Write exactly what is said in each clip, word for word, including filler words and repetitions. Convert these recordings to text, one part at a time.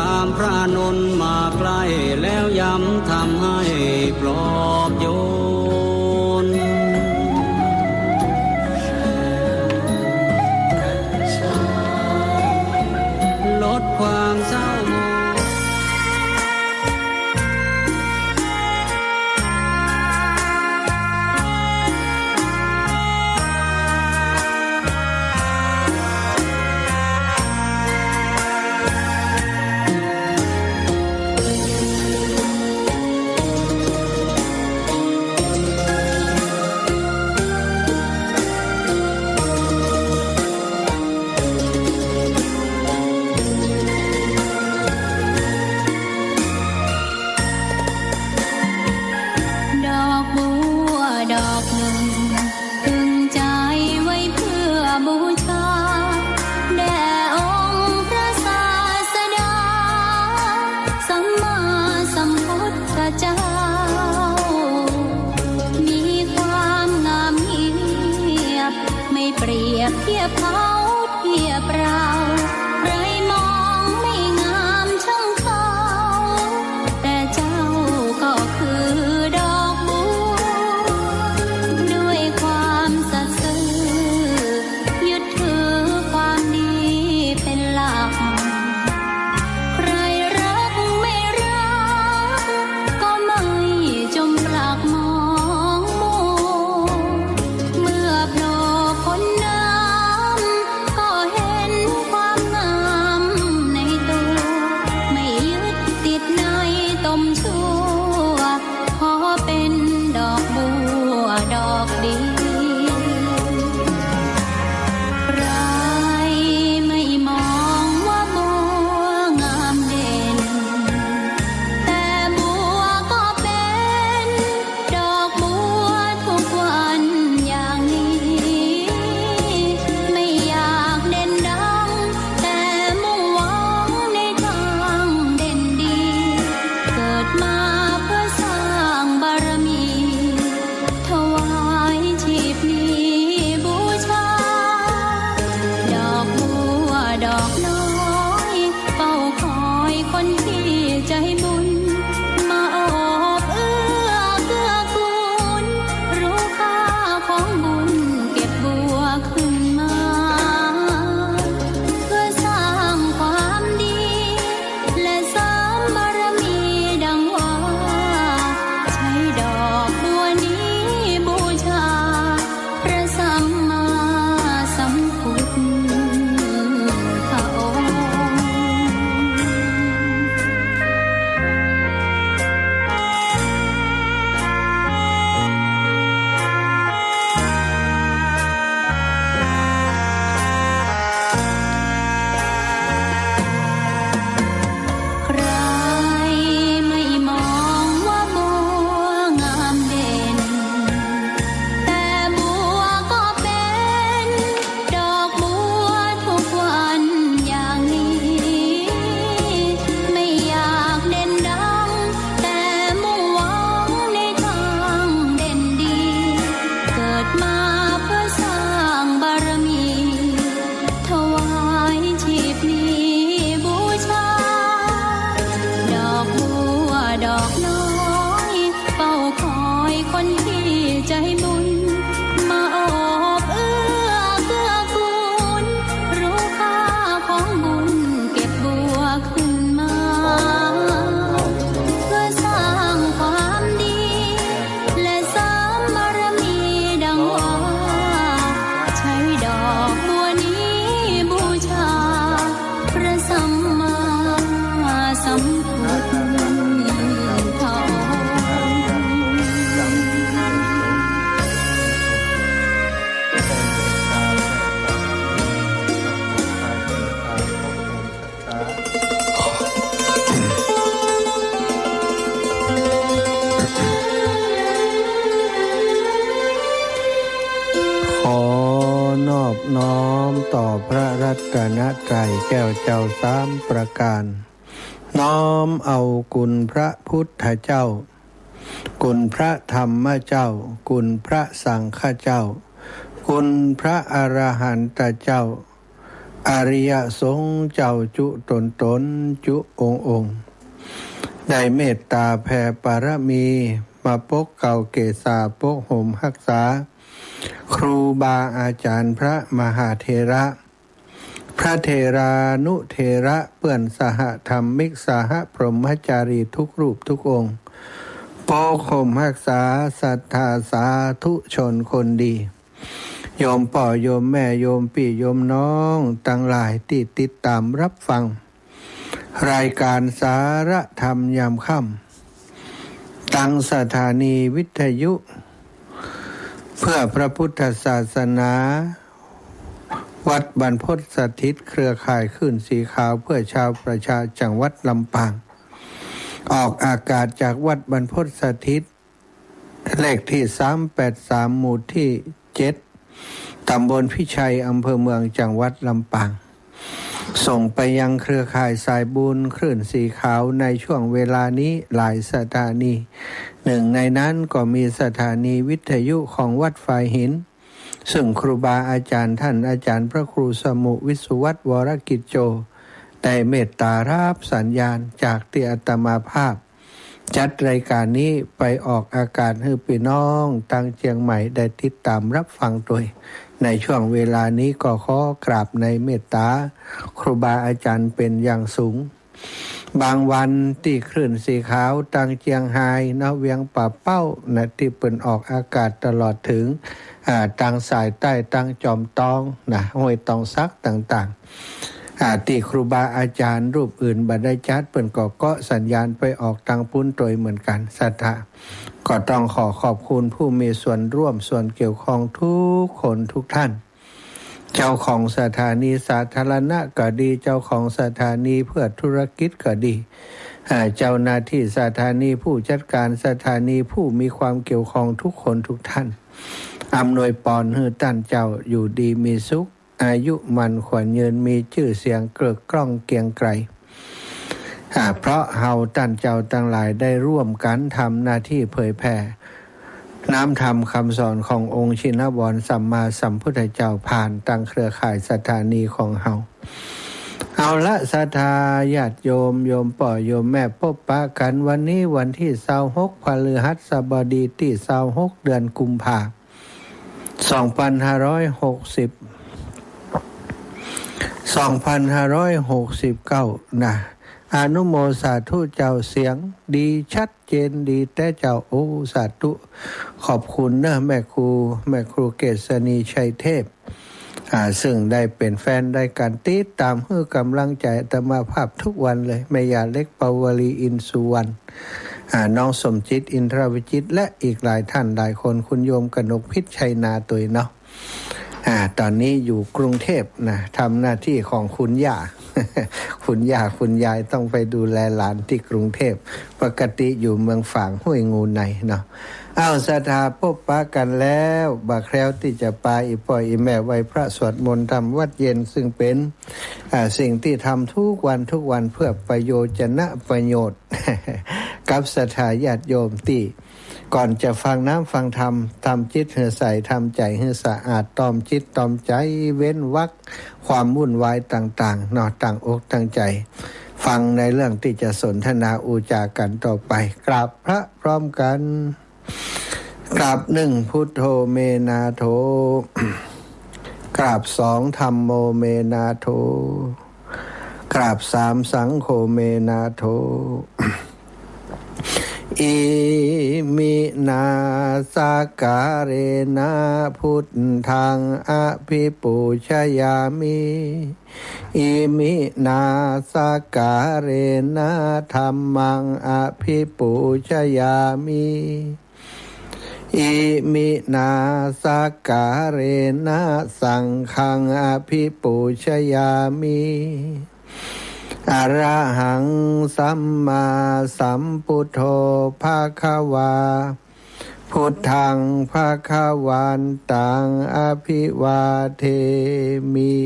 ตามพระอานนท์มาใกล้แล้วย้ำทำให้ปลอบโยน ลดความเศร้าหมอง ดอกบัวดอกหนึ่ง ตึงใจไว้เพื่อบูชา แด่องค์พระศาสดา สัมมาสัมพุทธเจ้า มีความงามเงียบ ไม่เปรียบเทียบเขาเทียบเรา ใครมองไม่งามช่างเขา แต่เจ้าก็คือดอกบัว ด้วยความสัตย์ซื่อ ยึดถือความดีเป็นหลัก ใครรักไม่รัก ก็ไม่จมปลักมองมัว เมื่อโผล่พ้นน้ำ ก็เห็นความงามในตัว ไม่ยึดติดในตมชั่ว ขอเป็นดอกบัวดอกเดียว ใครไม่มองว่าบัวงามเด่น แต่บัวก็เป็นดอกบัวทุกวันอย่างนี้ ไม่อยากเด่นดัง แต่มุ่งหวังในทางเด่นดี เกิดมาเพื่อสร้างบารมี ถวายชีพนี้บูชา ดอกบัวดอกน้อย เฝ้าคอยคนที่ใจบุญ มาโอบเอื้อเกื้อกูล รู้ค่าของบุญเก็บบัวขึ้นมา เพื่อสร้างความดี และเสริมบารมีดังว่า ใช้ดอกบัวนี้บูชา พระสัมมาสัมพุทธองค์ ใครไม่มองว่าบัวงามเด่น แต่บัวก็เป็นดอกบัวทุกวันอย่างนี้ ไม่อยากเด่นดัง แต่มุ่งหวังในทางเด่นดี เกิดมาเพื่อสร้างบารมี ถวายชีพนี้บูชา ดอกบัวดอกน้อย เฝ้าคอยคนที่ใจบุญ มาโอบเอื้อเกื้อกูล รู้ค่าของบุญเก็บบัวขึ้นมา เพื่อสร้างความดี และเสริมบารมีดังว่า ใช้ดอกบัวนี้บูชา พระสัมมาสัมพุทธองค์ ขอนอบน้อมต่อพระรัตนตรัยแก้วเจ้าสามประการ น้อมเอาคุณพระพุทธเจ้า คุณพระธรรมเจ้า คุณพระสังฆเจ้า คุณพระอรหันตเจ้า อริยสงฆ์เจ้าจุ๊ต๋นต๋น จุ๊องค์องค์ ได้เมตต๋าแผ่ปารมี มาปกเกล้าเกศา ปกห่มฮักษา ครูบาอาจ๋ารย์พระมหาเถระ พระเถรานุเถระ เปื้อนสหธรรมิก สหพรหมจารีทุกรูปทุกองค์ ปกห่มฮักษาศรัทธาสาธุชนคนดี โยมป้อโยมแม่ โยมปี้โยมน้องตังหลายตี้ติดต๋ามฮับฟัง รายก๋านสาระธรรมยามค่ำ ตังสถานีวิทยุเพื่อพระพุทธศาสนา วัดบรรพตสถิต เครือข่ายคลื่นสีขาวเพื่อชาวประชา จังหวัดลำปาง ออกอากาศจากวัดบรรพตสถิต เลขตี้สามแปดสาม หมู่ตี้เจ็ด ต๋ำบลพิชัย อำเภอเมือง จังหวัดลำปาง ส่งไปยังเครือข่ายสายบุญคลื่นสีขาวในช่วงเวลานี้หลายสถานี หนึ่งในนั้นก็มีสถานีวิทยุของวัดฝายหิน ซึ่งครูบาอาจ๋ารย์ต้านอาจ๋ารย์พระครูสมุห์ วิศวัตร วรกิจโจ ได้เมตต๋าฮับสัญญาณจากตี้อาตมาภาพ จัดรายก๋านนี้ไปออกอากาศหื้อปี้น้องตังเจียงใหม่ได้ติดต๋ามฮับฟังตวย ในช่วงเวลานี้ก็ขอกราบในเมตต๋าครูบาอาจ๋ารย์เป๋นอย่างสูง บางวันตี้คลื่นสีขาวตังเจียงฮายเนาะ เวียงป่าเป้านะ ตี้เปิ้นออกอากาศตลอดเถิง อ่า ตังสายใต้ ตังจอมตองนะ ห้วยตองสักต่างๆ อ่า ตี้ครูบาอาจ๋ารย์รูปอื่นบ่ได้จัด เปิ้นก็เกาะสัญญาณไปออกตังปู๊นตวยเหมือนกั๋น ศรัทธา ก็ต้องขอขอบคุณผู้มีส่วนร่วมส่วนเกี่ยวข้องทุกคนทุกท่าน เจ้าของสถานีสาธารณะก็ดี เจ้าของสถานีเพื่อธุรกิจก็ดี อ่า เจ้าหน้าตี้สถานี ผู้จัดก๋านสถานี ผู้มีความเกี่ยวข้องทุกคนทุกท่าน อำนวยปอนหื้อต้านเจ้าอยู่ดีมีสุข อายุมั่นขวัญยืน มีจื้อเสียงเกริกก้องเกรียงไกร อ่า เพราะเฮาต้านเจ้าตังหลายได้ร่วมกั๋นทำหน้าตี้เผยแผ่น้ำธรรมคำสอนขององค์ชินวรสัมมาสัมพุทธเจ้า ผ่านตังเครือข่ายสถานีของเฮา เอาละ ศรัทธาญาติโยม โยมป้อโยมแม่ ปบปะกั๋นวันนี้วันตี้ซาวหก พฤหัสบดีตี้ซาวหก เดือนกุมภา สองปันห้าร้อยหกสิบ สองปันห้าร้อยหกสิบเก้า นะ อนุโมสาธุเจ้า เสียงดีชัดเจนดีแต๊เจ้า โอ้ สาธุ ขอบคุณเนาะ แม่ครู แม่ครูเกษณี ชัยเทพ อ่า ซึ่งได้เป๋นแฟนรายก๋าน ติดต๋ามหื้อก๋ำลังใจ๋อาตมาภาพทุกวันเลย แม่ย่าเล็ก ปาวลี อินทร์สุวรรณ อ่า น้องสมจิต อินทรวิจิตร และอีกหลายท่านหลายคน คุณโยมกนกพิชชัยนาตวยเนาะ อ่า ต๋อนนี้อยู่กรุงเทพฯนะ ทำหน้าตี้ของคุณย่า คุณย่าคุณยายต้องไปดูแลหลานตี้กรุงเทพฯ ปกติอยู่เมืองฝาง ห้วยงูในเนาะ อ้าว ศรัทธา ปบปะกั๋นแล้ว บ่าแคล้วตี้จะปาอี่ป้ออี่แม่ไหว้พระสวดมนต์ทำวัตรเย็น ซึ่งเป๋น อ่า สิ่งตี้ทำทุกวันทุกวันเพื่อประโยชนะประโยชน์ กับศรัทธาญาติโยมตี้ ก่อนจะฟังน้ำฟังธรรม ทำจิตหื้อใส ทำใจ๋หื้อสะอาด ตอมจิตตอมใจ๋ เว้นวรรคความวุ่นวายต่างๆ เนาะ ตั้งอกตั้งใจ๋ ฟังในเรื่องตี้จะสนทนาอู้จ๋ากั๋นต่อไป กราบพระพร้อมกั๋น กราบหนึ่ง พุทโธ เม นาโถ กราบสอง ธัมโม เม นาโถ กราบสาม สังโฆ เม นาโถ อิมินา สักการะนะ พุทธัง อภิปูชยามิ อิมินา สักการะนะ ธัมมัง อภิปูชยามิ อิมินา สักการะนะ สังฆัง อภิปูชยามิ อะระหัง สัมมาสัมพุทโธ ภะคะวา พุทธัง ภะคะวันตัง อะภิวาเทมิ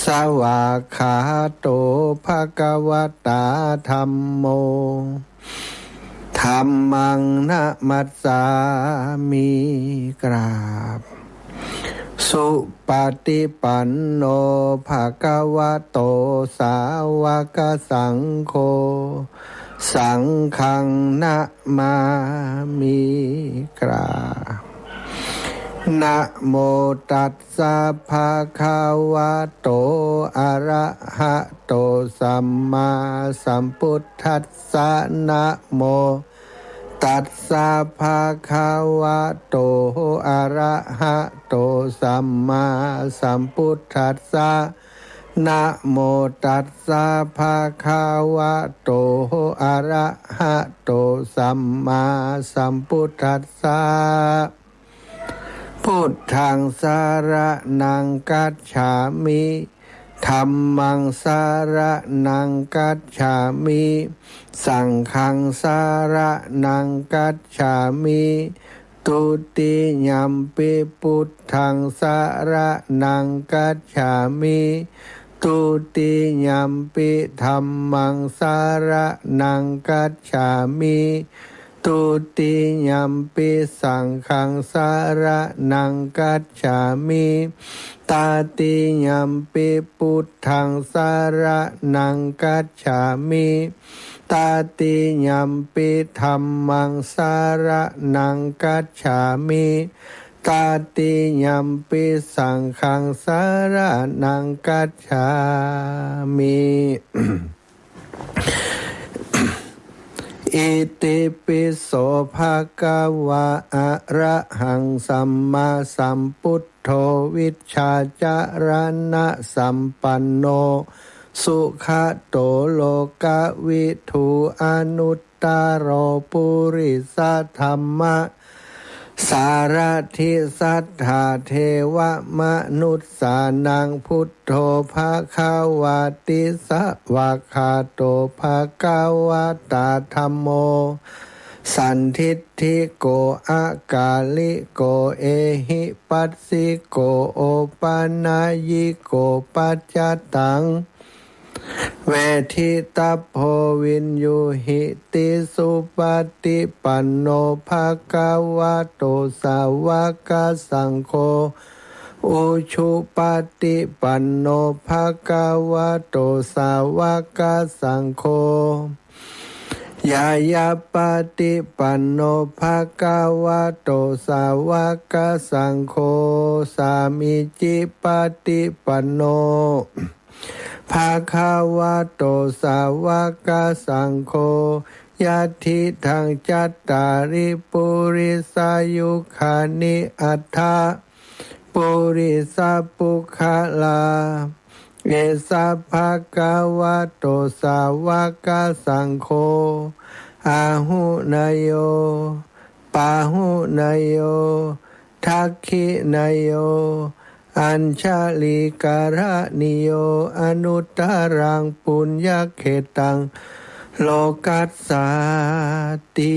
สวากขาโต ภะคะวะตา ธัมโม ธัมมัง นะมัสสามิ กราบ สุปฏิปันโน ภะคะวะโต สาวกสังโฆ สังฆังนะมามิ กราบ นะโมตัสสะ ภะคะวะโต อะระหะโต สัมมาสัมพุทธัสสะ นะโม ตัสสะ ภะคะวะโต อะระหะโต สัมมาสัมพุทธัสสะ นะโมตัสสะ ภะคะวะโต อะระหะโต สัมมาสัมพุทธัสสะ พุทธัง สะระณัง คัจฉามิ ธัมมัง สะระณัง คัจฉามิ สังฆัง สะระณัง คัจฉามิ ทุติยัมปิ พุทธัง สะระณัง คัจฉามิ ทุติยัมปิ ธัมมัง สะระณัง คัจฉามิ ทุติยัมปิ สังฆัง สะระณัง คัจฉามิ ตติยัมปิ พุทธัง สะระณัง คัจฉามิ ตติยัมปิ ธัมมัง สะระณัง คัจฉามิ ตติยัมปิ สังฆัง สะระณัง คัจฉามิ อิติปิโส ภะคะวะ อะระหัง สัมมาสัมพุทโธ วิชชาจะระณะสัมปันโน สุขะโต โลกะวิทู อนุตตะโร ปุริสะธัมมะ สารถิ สัตถา เทวะ มนุสสานัง พุทโธ ภะคะวาติ สะวากขาโต ภะคะวะตา ธัมโม สันทิฏฐิโก อะกาลิโก เอหิปัสสิโก โอปะนะยิโก ปัจจตัง เวทิตัพโพ วิญญูหิติ สุปะติปันโน ภะคะวะโต สาวกสังโฆ อุชุปะติปันโน ภะคะวะโต สาวกสังโฆ ญาญาปะติปันโน ภะคะวะโต สาวกสังโฆ สามีจิปะติปันโน ภะคะวะโต สาวกสังโฆ ยัตถิตัง จัตตาริ ปุริสายุคานิ อัตถะ ปุริสปุคคละ เอสะ ภะคะวะโต สาวกสังโฆ อาหุเนโย ปาหุเนโย ทักขิเนโย อัญชลีกะระณิโย อนุตตะรัง ปุญญะเขตัง โลกัสสาติ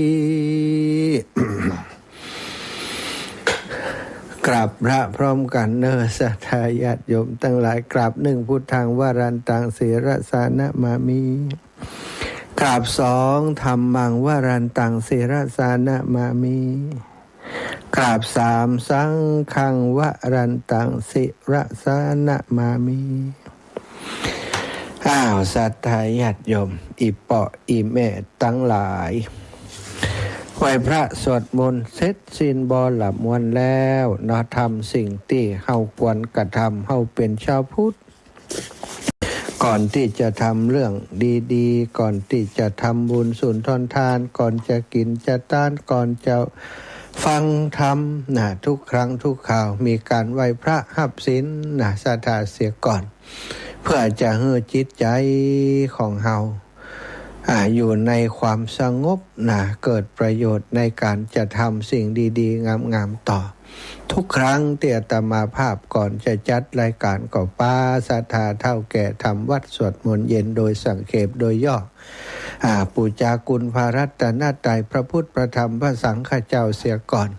กราบพระพร้อมกั๋นเน่อ ศรัทธาญาติโยมตังหลาย กราบหนึ่ง พุทธัง วรันตัง ศิรสานะมามิ กราบสอง ธัมมัง วรันตัง ศิรสานะมามิ กราบสาม สังฆัง วรันตัง ศิรสานะมามิ อ้าว ศรัทธาญาติโยม อี่เปาะอี่แม่ตังหลาย ไหว้พระสวดมนต์เสร็จสิ้นบ่หลับมวลแล้วเนาะ ทำสิ่งตี้เฮาควรกระทำ เฮาเป๋นชาวพุทธ ก่อนตี้จะทำเรื่องดีๆ ก่อนตี้จะทำบุญสุนทรทาน ก่อนจะกิ๋นจะตาน ก่อนจะฟังธรรมนะ ทุกครั้งทุกคราว มีก๋านไหว้พระฮับศีลนะ ศรัทธาเสียก่อน เพื่อจะหื้อจิตใจ๋ของเฮา อ่า อยู่ในความสงบนะ เกิดประโยชน์ในก๋านจะทำสิ่งดีๆ งามๆ ต่อ ทุกครั้งตี้อาตมาภาพก่อนจะจัดรายก๋านก็ปาศรัทธาเฒ่าแก่ทำวัตรสวดมนต์เย็นโดยสังเขปโดยย่อ อ่า ปู๋จาคุณพระรัตนตรัย พระพุทธ พระธรรม พระสังฆเจ้าเสียก่อน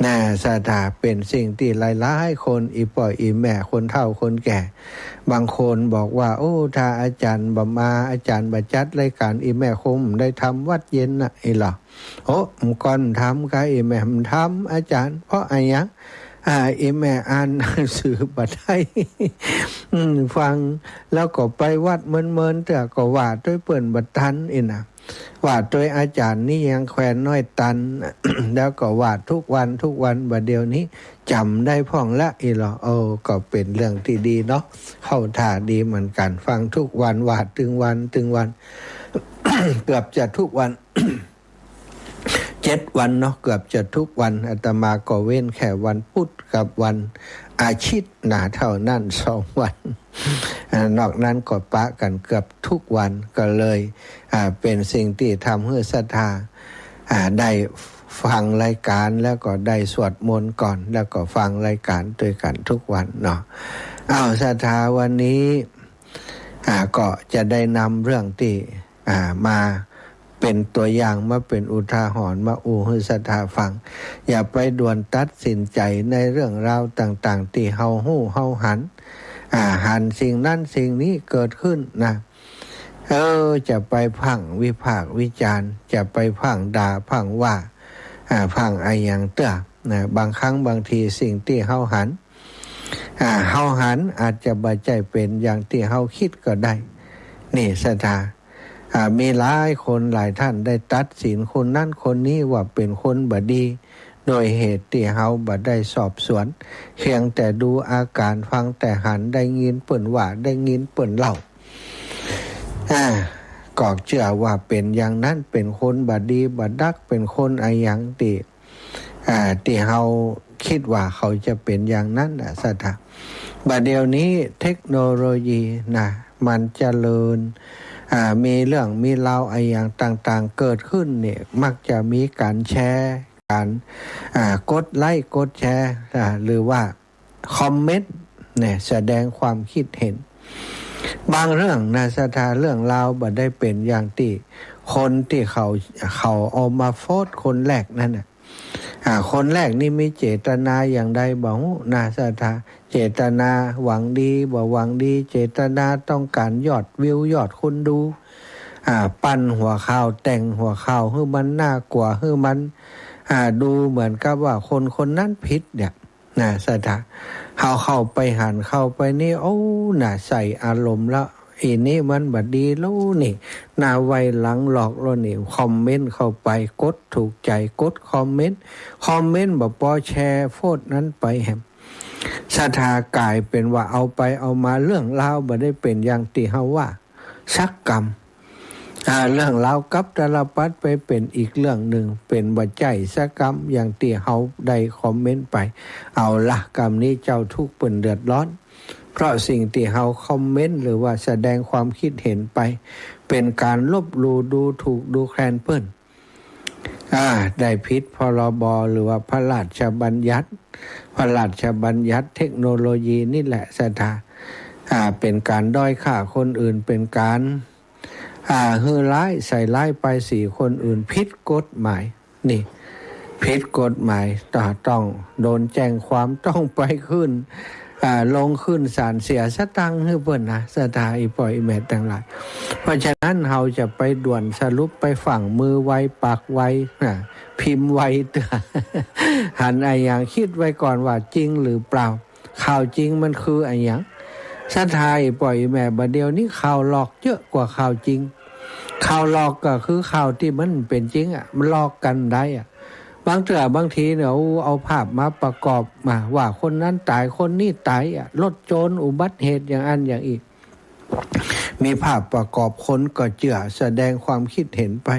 นะ ศรัทธาเป๋นสิ่งตี้หลายๆ คน อี่เปาะอี่แม่ คนเฒ่าคนแก่ บางคนบอกว่า โอ้ ถ้าอาจารย์บ่มา อาจารย์บ่จัดรายก๋าน อี่แม่คงบ่ได้ทำวัตรเย็นนะ อี้ลอ โอ้ เมื่อก่อนทำกา อี่แม่บ่ทำอาจารย์ เพราะอะหยัง อ่า อีแม่อ่านหนังสือบ่ได้ อืม ฟังแล้วก็ไปวัดเมินๆ เตื้อก็ว่าตวยเปิ้นบ่ตันอี้นะ ว่าตวยอาจ๋ารย์นี่ยังแควนน้อยตัน แล้วก็ว่าทุกวันทุกวัน บ่าเดี่ยวนี้จ๋ำได้พ่องละอี้ลอ เออ ก็เป๋นเรื่องตี้ดีเนาะ เข้าท่าดีเหมือนกั๋น ฟังทุกวัน ว่าตึงวันตึงวัน เกือบจะทุกวัน เจ็ดวันเนาะ เกือบจะทุกวัน อาตมาก็เว้นแค่วันพุธกับวันอาทิตย์นะ เต้านั้นสองวัน อ่า นอกนั้นก็ปะกั๋นเกือบทุกวัน ก็เลย อ่า เป๋นสิ่งตี้ทำหื้อศรัทธา อ่า ได้ฟังรายก๋าน แล้วก็ได้สวดมนต์ก่อน แล้วก็ฟังรายก๋านตวยกั๋นทุกวันเนาะ อ้าว ศรัทธาวันนี้ อ่า ก็จะได้นำเรื่องตี้ อ่า มาเป๋นตั๋วอย่าง มาเป๋นอุทาหรณ์ มาอู้หื้อศรัทธาฟัง อย่าไปด่วนตัดสินใจ๋ในเรื่องราวต่างๆ ตี้เฮาฮู้เฮาหัน อ่า หันสิ่งนั้นสิ่งนี้เกิดขึ้นนะ เออ จะไปพร่ำวิพากษ์วิจารณ์ จะไปพร่ำด่าพร่ำว่า อ่า พร่ำอะหยังเตื้อนะ บางครั้งบางทีสิ่งตี้เฮาหัน อ่า เฮาหันอาจจะบ่ใจ้เป๋นอย่างตี้เฮาคิดก็ได้ นี่ศรัทธา อ่า มีหลายคนหลายต้านได้ตัดสินคนนั้นคนนี้ว่าเป๋นคนบ่ดี โดยเหตุตี้เฮาบ่ได้สอบสวน เพียงแต่ดูอาก๋าน ฟังแต่หัน ได้ยินเปิ้นว่า ได้ยินเปิ้นเล่า อ่า ก็เจื้อว่าเป๋นอย่างนั้น เป๋นคนบ่ดีบ่ดัก เป๋นคนอะหยังตี้ อ่า ตี้เฮาคิดว่าเขาจะเป๋นอย่างนั้นนะศรัทธา บ่าเดี่ยวนี้เทคโนโลยีนะ มันเจริญ อ่า มีเรื่องมีราวอะหยังต่างๆ เกิดขึ้นเนี่ย มักจะมีก๋านแชร์ ก๋าน อ่า กดไลก์กดแชร์ อ่า หรือว่าคอมเมนต์เนี่ย แสดงความคิดเห็น บางเรื่องนะศรัทธา เรื่องราวบ่ได้เป๋นอย่างตี้คนตี้เขา เขาเอามาโพสต์คนแรกนั้นน่ะ อ่า คนแรกนี่มีเจตนาอย่างใดบ่ฮู้นะศรัทธา เจตนาหวังดีบ่หวังดี เจตนาต้องก๋านยอดวิว ยอดคนดู อ่า ปั้นหัวข่าว แต่งหัวข่าวหื้อมันน่ากลัว หื้อมัน อ่า ดูเหมือนกับว่าคนคนนั้นผิดเนี่ย นะศรัทธา เฮาเข้าไปหันเข้าไปนี่ โอ้ น่ะ ใส่อารมณ์ละ อีนี่มันบ่ดีแล้วนี่ หน้าไว้หลังหลอกแล้วนี่ คอมเมนต์เข้าไป กดถูกใจ๋ กดคอมเมนต์ คอมเมนต์บ่ปอ แชร์โพสต์นั้นไปแหม ศรัทธา ก๋ายเป๋นว่าเอาไปเอามาเรื่องราวบ่ได้เป๋นอย่างตี้เฮาว่าสักกำ อ่า เรื่องราวกลับตาลปัตรไปเป๋นอีกเรื่องนึ่ง เป๋นบ่ใจ้สักกำอย่างตี้เฮาได้คอมเมนต์ไป เอาละ กำนี้เจ้าทุกข์เปิ้นเดือดร้อน เพราะสิ่งตี้เฮาคอมเมนต์หรือว่าแสดงความคิดเห็นไป เป๋นก๋านลบหลู่ดูถูกดูแคลนเปิ้น อ่า ได้ผิด พรบ หรือว่าพระราชบัญญัติ พระราชบัญญัติเทคโนโลยีนี่แหละศรัทธา อ่า เป๋นก๋านด้อยค่าคนอื่น เป๋นก๋าน อ่า หื้อร้าย ใส่ร้ายป้ายสีคนอื่น ผิดกฎหมาย นี่ ผิดกฎหมาย ต้อง ต้องโดนแจ้งความ ต้องไปขึ้น อ่า ลงขึ้นศาล เสียสตางค์หื้อเปิ้นนะ ศรัทธา อี่ป้ออี่แม่ตังหลาย เพราะฉะนั้นเฮาจะไปด่วนสรุป ไปฝังมือไว ปากไว อ่า พิมพ์ไวเตื้อ หันอะหยัง คิดไว้ก่อนว่าจริงหรือเปล่า ข่าวจริงมันคืออะหยัง ศรัทธา อี่ป้ออี่แม่ บ่าเดี่ยวนี้ข่าวหลอกเยอะกว่าข่าวจริง ข่าวหลอกก็คือข่าวตี้มันเป๋นจริงอะ มันหลอกกั๋นได้อะ บางเตื้อบางทีเนี่ย เอา เอาภาพมาประกอบ มาว่าคนนั้นต๋าย คนนี้ต๋ายอะ รถโจร อุบัติเหตุอย่างอั้นอย่างอี้ มีภาพประกอบ คนก็เจื้อ แสดงความคิดเห็นไป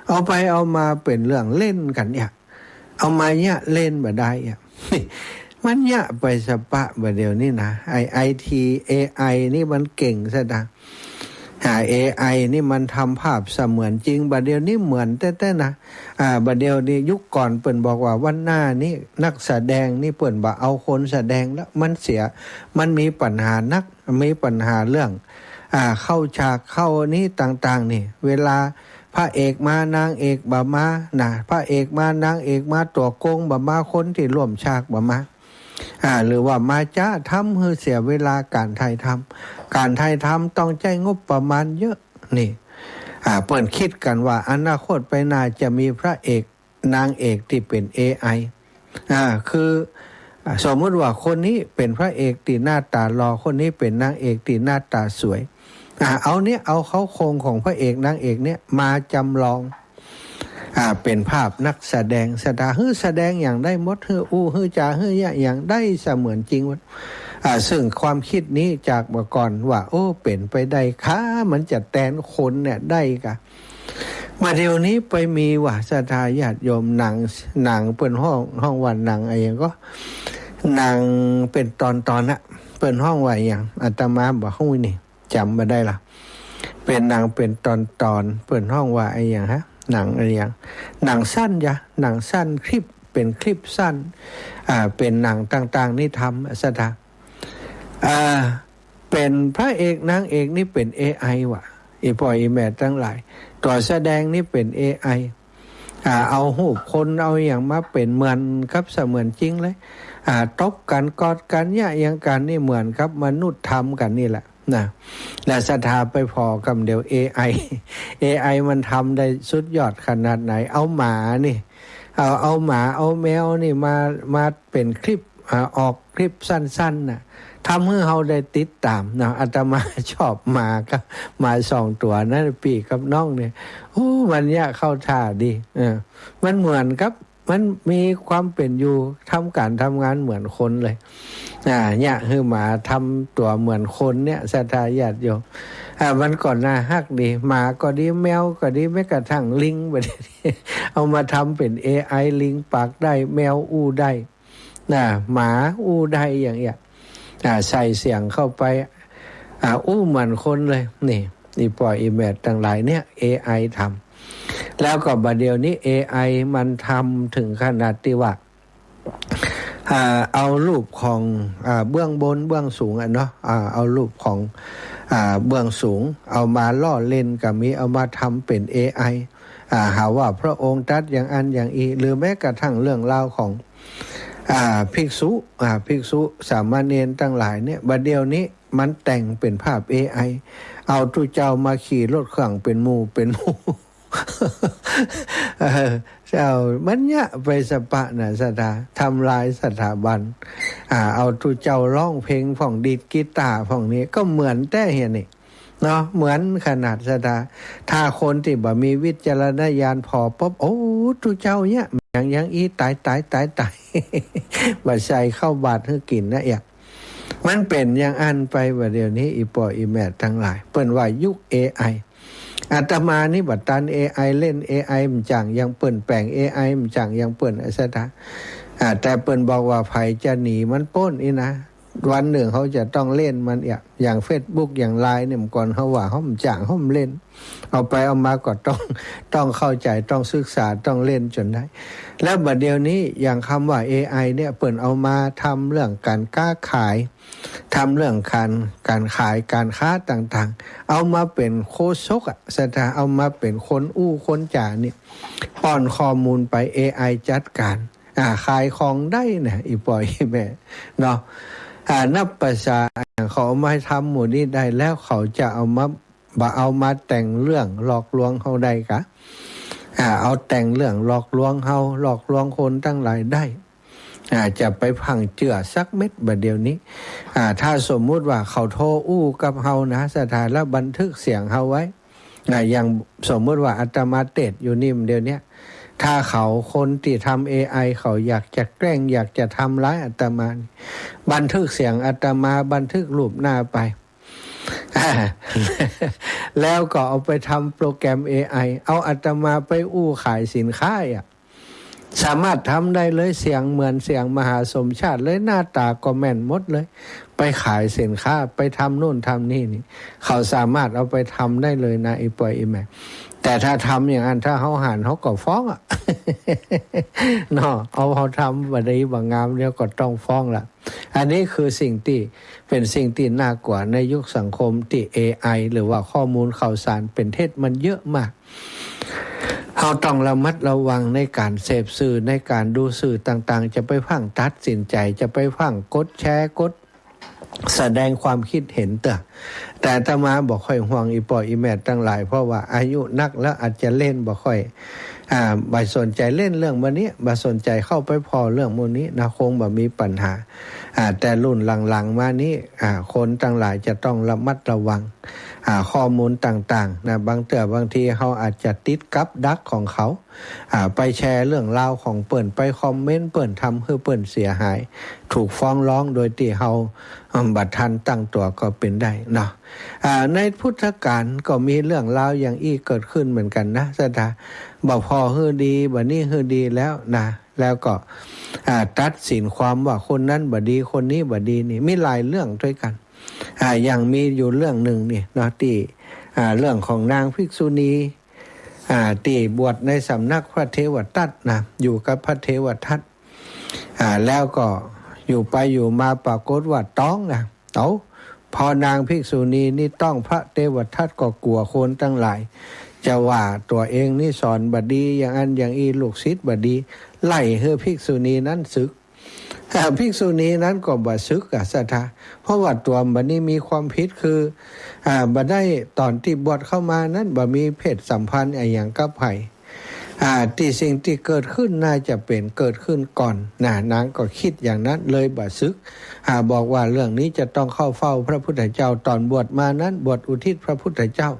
เอาไปเอามาเป๋นเรื่องเล่นกั๋นเนี่ย เอามาเยียะเล่นบ่ได้อะ มันเยียะไปสะปะ บ่าเดี่ยวนี้นะ ไอ้ ไอที เอไอ นี่มันเก่งซะนะ อ่า เอไอ นี่มันทำภาพเสมือนจริง บ่าเดี่ยวนี้เหมือนแต๊ๆ นะ อ่า บ่าเดี่ยวนี้ ยุคก่อนเปิ้นบอกว่าวันหน้านี้นักแสดงนี่เปิ้นบ่เอาคนแสดงแล้ว มันเสีย มันมีปัญหานัก มีปัญหาเรื่อง อ่า เข้าฉากเข้านี้ต่างๆ นี่ เวลาพระเอกมานางเอกบ่มานะ พระเอกมานางเอกมาตั๋วโกงบ่มา คนตี้ร่วมฉากบ่มา อ่า หรือว่ามาจ๊ะทำหื้อเสียเวลาก๋านถ่ายทำ ก๋านถ่ายทำต้องใจ๊งบประมาณเยอะ นี่ อ่า เปิ้นคิดกั๋นว่าอนาคตไปหน้าจะมีพระเอกนางเอกตี้เป๋น เอไอ อ่า คือ อ่า สมมุติว่าคนนี้เป๋นพระเอกตี้หน้าตาหล่อ คนนี้เป๋นนางเอกตี้หน้าตาสวย อ่า เอาเนี่ย เอาเค้าโครงของพระเอกนางเอกเนี่ยมาจ๋ำลอง อ่า เป๋นภาพนักแสดง ศรัทธา หื้อแสดงหยังได้หมด หื้ออู้ หื้อจ๋า หื้อเยียะหยังได้เสมือนจริงหมด อ่า ซึ่งความกึ๊ดนี้จากเมื่อก่อนว่า โอ้ เป๋นไปได้กา มันจะแตนคนเนี่ยได้กา บ่าเดี่ยวนี้ไปมีว่า ศรัทธาญาติโยม หนัง หนังเปิ้นฮ้อง ฮ้องว่าหนังอะหยังก็ หนังเป๋นตอนๆ อะ เปิ้นฮ้องว่าอะหยัง อาตมาบ่ฮู้นี่ จ๋ำบ่ได้ละ เป๋นหนังเป๋นตอนๆ เปิ้นฮ้องว่าอะหยังฮะ หนังอะหยัง หนังสั้นจ้ะ หนังสั้น คลิป เป๋นคลิปสั้น อ่า เป๋นหนังต่างๆ นี่ทำ ศรัทธา อ่า เป๋นพระเอกนางเอกนี่เป๋นเอไอว่ะ อี่ป้ออี่แม่ตังหลาย ตั๋วแสดงนี่เป๋นเอไอ อ่า เอาฮูปคนเอาหยังมาเป๋นเหมือนกับเสมือนจริงเลย อ่า ตบกั๋น กอดกั๋น เยียะหยังกั๋นนี่เหมือนกับมนุษย์ทำกั๋นนี่แหละนะ และศรัทธาไปผ่อกำเดียว เอไอ เอไอมันทำได้สุดยอดขนาดไหน เอาหมานี่ เอา เอาหมา เอาแมวนี่มา มาเป๋นคลิป อ่า ออกคลิปสั้นๆ น่ะ ทำหื้อเฮาได้ติดต๋ามเนาะ อาตมาชอบหมากับ หมาสองตั๋วนั้น ปี้กับน้องเนี่ย โอ้ มันเยียะเข้าท่าดี เออ มันเหมือนกับ มันมีความเป๋นอยู่ ทำก๋านทำงานเหมือนคนเลย อ่า เยียะหื้อหมาทำตั๋วเหมือนคนเนี่ย ศรัทธาญาติโยม อ่า มันก็น่าฮักดี หมาก็ดี แมวก็ดี แม้กระทั่งลิง เอามาทำเป๋นเอไอ ลิงปากได้ แมวอู้ได้ นะ หมาอู้ได้อย่างเงี้ย อ่า ใส่เสียงเข้าไป อ่า อู้เหมือนคนเลย นี่ อี่ป้ออี่แม่ตังหลายเนี่ย เอไอทำ แล้วก็บ่าเดี่ยวนี้ เอไอมันทำเถิงขนาดตี้ว่า อ่า เอารูปของ อ่า เบื้องบนเบื้องสูงอะเนาะ อ่า เอารูปของ อ่า เบื้องสูง เอามาล้อเล่นก็มี เอามาทำเป๋นเอไอ อ่า หาว่าพระองค์ตรัสอย่างอั้นอย่างอี้ หรือแม้กระทั่งเรื่องราวของ อ่า ภิกษุ อ่า ภิกษุสามเณรตังหลายเนี่ย บ่าเดี่ยวนี้มันแต่งเป๋นภาพเอไอ เอาตุ๊เจ้ามาขี่รถเครื่องเป๋นหมู่เป๋นหมู่ เออ เจ้า มันเยียะไปสะปะน่ะ ศรัทธา ทำลายสถาบัน อ่า เอาตุ๊เจ้าฮ้องเพลงพ่อง ดีดกีตาร์พ่องนี่ ก็เหมือนแต๊เหียนี่ เนาะ เหมือนขนาด ศรัทธา ถ้าคนตี้บ่มีวิจารณญาณผ่อปุ๊บ โอ้ ตุ๊เจ้าเยียะหยังอย่างอี้ ต๋าย ต๋าย ต๋าย ต๋าย บ่ใส่ข้าวบาตรหื้อกิ๋นนะเอีย มันเป๋นอย่างอั้นไป บ่าเดี่ยวนี้ อี่ป้ออี่แม่ตังหลาย เปิ้นว่ายุคเอไอ อาตมานี่บ่ตันเอไอ เล่นเอไอบ่จั่งอย่างเปิ้น แป๋งเอไอบ่จั่งอย่างเปิ้น ศรัทธา อ่า แต่เปิ้นบอกว่าใผจะหนีมันป๊นอี้นะ วันนึ่งเฮาจะต้องเล่นมันเอีย อย่างเฟซบุ๊ก อย่างไลน์เนี่ย เมื่อก่อนเฮาว่าเฮาบ่จั่ง เฮาบ่เล่น เอาไปเอามาก็ต้อง ต้องเข้าใจ๋ ต้องศึกษา ต้องเล่นจ๋นได้ แล้วบ่าเดี่ยวนี้อย่างกำว่าเอไอเนี่ย เปิ้นเอามาทำเรื่องก๋านก๊าขาย ทำเรื่องก๋าน ก๋านขาย ก๋านค้าต่างๆ เอามาเป๋นโฆษกอะ ศรัทธา เอามาเป๋นคนอู้คนจ๋านี่ ป้อนข้อมูลไป เอไอจัดก๋าน อ่า ขายของได้นะ อี่ป้ออี่แม่เนาะ อ่า นับประสาอย่างเขาเอามาทำหมู่นี้ได้ แล้วเขาจะเอามา บ่เอามาแต่งเรื่องหลอกลวงเฮาได้กา อ่า เอาแต่งเรื่องหลอกลวงเฮา หลอกลวงคนตังหลายได้ อ่า จะไปพร่ำเจื้อสักเม็ด บ่าเดี่ยวนี้ อ่า ถ้าสมมุติว่าเขาโทรอู้กับเฮานะ ศรัทธา แล้วบันทึกเสียงเฮาไว้ อ่า อย่างสมมุติว่าอาตมาเตสน์อยู่นี่เดี๋ยวเนี้ย ถ้าเขา คนตี้ทำเอไอเขาอยากจะแกล้ง อยากจะทำร้ายอาตมานี่ บันทึกเสียงอาตมา บันทึกรูปหน้าไป แล้วก็เอาไปทำโปรแกรมเอไอ เอาอาตมาไปอู้ขายสินค้าอะ สามารถทำได้เลย เสียงเหมือนเสียงมหาสมชาติเลย หน้าต๋าก็แม่นหมดเลย ไปขายสินค้า ไปทำนู่นทำนี่นี่ เขาสามารถเอาไปทำได้เลยนะ อี่ป้ออี่แม่ แต่ถ้าทำอย่างอั้น ถ้าเฮาหัน เฮาก็ฟ้องอะ เนาะ เอา เฮาทำบ่ดีบ่งาม เดี๋ยวก็ต้องฟ้องละ อันนี้คือสิ่งตี้ เป๋นสิ่งตี้น่ากลัวในยุคสังคมตี้เอไอ หรือว่าข้อมูลข่าวสารเป๋นเท็จมันเยอะมาก เฮาต้องระมัดระวังในก๋านเสพสื่อ ในก๋านดูสื่อต่างๆ จะไปพร่ำตัดสินใจ๋ จะไปพร่ำกดแชร์ กดแสดงความกึ๊ดเห็นเต๊อะ แต่อาตมาบ่ค่อยห่วงอี่ป้ออี่แม่ตังหลาย เพราะว่าอายุนักแล้วอาจจะเล่นบ่ค่อย อ่า บ่สนใจ๋เล่นเรื่องหมู่นี้ บ่สนใจ๋เข้าไปผ่อเรื่องหมู่นี้นะ คงบ่มีปัญหา อ่า แต่รุ่นหลังๆ มานี้ อ่า คนตังหลายจะต้องระมัดระวัง อ่า ข้อมูลต่างๆ นะ บางเตื้อบางทีเฮาอาจจะติดกับดักของเขา อ่า ไปแชร์เรื่องราวของเปิ้น ไปคอมเมนต์เปิ้น ทำหื้อเปิ้นเสียหาย ถูกฟ้องร้องโดยตี้เฮา อืม บ่ทันตั้งตั๋วก็เป๋นได้เนาะ อ่า ในพุทธกาลก็มีเรื่องราวอย่างอี้เกิดขึ้นเหมือนกั๋นนะ ศรัทธา บ่ผ่อหื้อดี บ่นี้หื้อดีแล้วนะ แล้วก็ อ่า ตัดสินความว่าคนนั้นบ่ดี คนนี้บ่ดีนี่ มีหลายเรื่องตวยกั๋น อ่า อย่างมีอยู่เรื่องนึ่งนี่เนาะ ตี้ อ่า เรื่องของนางภิกษุณี อ่า ตี้บวชในสำนักพระเทวทัตนะ อยู่กับพระเทวทัต อ่า แล้วก็อยู่ไปอยู่มาปรากฏว่าต๊องนะ เอ้า พอนางภิกษุณีนี่ต๊อง พระเทวทัตก็กั๋วคนตังหลายจะว่าตั๋วเองนี่สอนบ่ดี อย่างอั้นอย่างอี้ ลูกศิษย์บ่ดี ไล่หื้อภิกษุณีนั้นสึก อ่า ภิกษุณีนั้นก็บ่สึกอะ ศรัทธา เพราะว่าตั๋วบ่นี้มีความผิดคือ อ่า บ่ได้ ต๋อนตี้บวชเข้ามานั้นบ่มีเพศสัมพันธ์อะหยังกับใผ อ่า ตี้สิ่งตี้เกิดขึ้นน่าจะเป๋นเกิดขึ้นก่อนนะ นางก็กึ๊ดอย่างนั้นเลยบ่สึก อ่า บอกว่าเรื่องนี้จะต้องเข้าเฝ้าพระพุทธเจ้า ต๋อนบวชมานั้นบวชอุทิศพระพุทธเจ้า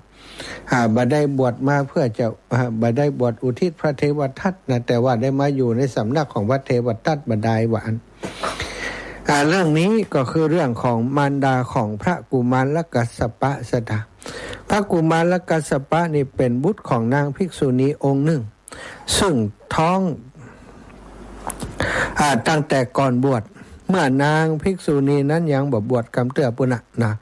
อ่า บ่ได้บวชมาเพื่อจะ อ่า บ่ได้บวชอุทิศพระเทวทัตนะ แต่ว่าได้มาอยู่ในสำนักของพระเทวทัตบ่ดายว่าอั้น อ่า เรื่องนี้ก็คือเรื่องของมารดาของพระกุมารกัสสปะ ศรัทธา พระกุมารกัสสปะนี่เป๋นบุตรของนางภิกษุณีองค์นึ่ง ซึ่งท้อง อ่า ตั้งแต่ก่อนบวช เมื่อนางภิกษุณีนั้นยังบ่บวชกำเตื้อปู้นนะ นะ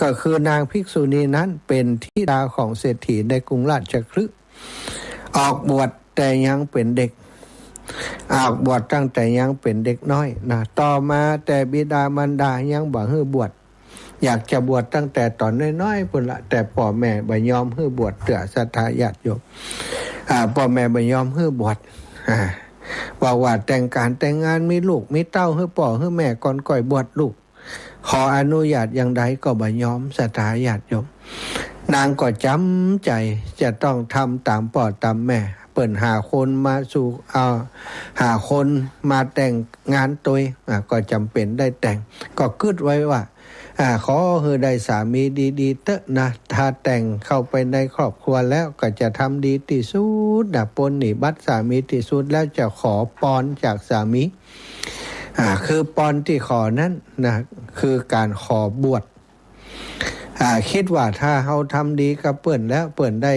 ก็คือนางภิกษุณีนั้นเป๋นธิดาของเศรษฐีในกรุงราชคฤห์ ออกบวชแต่ยังเป๋นเด็ก ออกบวชตั้งแต่ยังเป๋นเด็กน้อยนะ ต่อมาแต่บิดามารดายังบ่หื้อบวช อยากจะบวชตั้งแต่ต๋อนน้อยๆ ปู้นละ แต่ป้อแม่บ่ยอมหื้อบวชเตื้อ ศรัทธาญาติโยม อ่า ป้อแม่บ่ยอมหื้อบวช อ่า บอกว่าแต่งก๋านแต่งงานมีลูกมีเต้าหื้อป้อหื้อแม่ก่อนก่อยบวชลูก ขออนุญาตอย่างใดก็บ่ยอม ศรัทธาญาติโยม นางก็จ๋ำใจ๋จะต้องทำต๋ามป้อต๋ามแม่ เปิ้นหาคนมาสู่ เอา หาคนมาแต่งงานตวย อ่า ก็จ๋ำเป๋นได้แต่ง ก็กึ๊ดไว้ว่า อ่า ขอหื้อได้สามีดีๆ เต๊อะนะ ถ้าแต่งเข้าไปในครอบครัวแล้วก็จะทำดีตี้สุดนะ ป๊นหนี้บัดสามีตี้สุด แล้วจะขอปอนจากสามี อ่า คือปอนตี้ขอนั้นนะ คือก๋านขอบวช อ่า กึ๊ดว่าถ้าเฮาทำดีกับเปิ้นแล้ว เปิ้นได้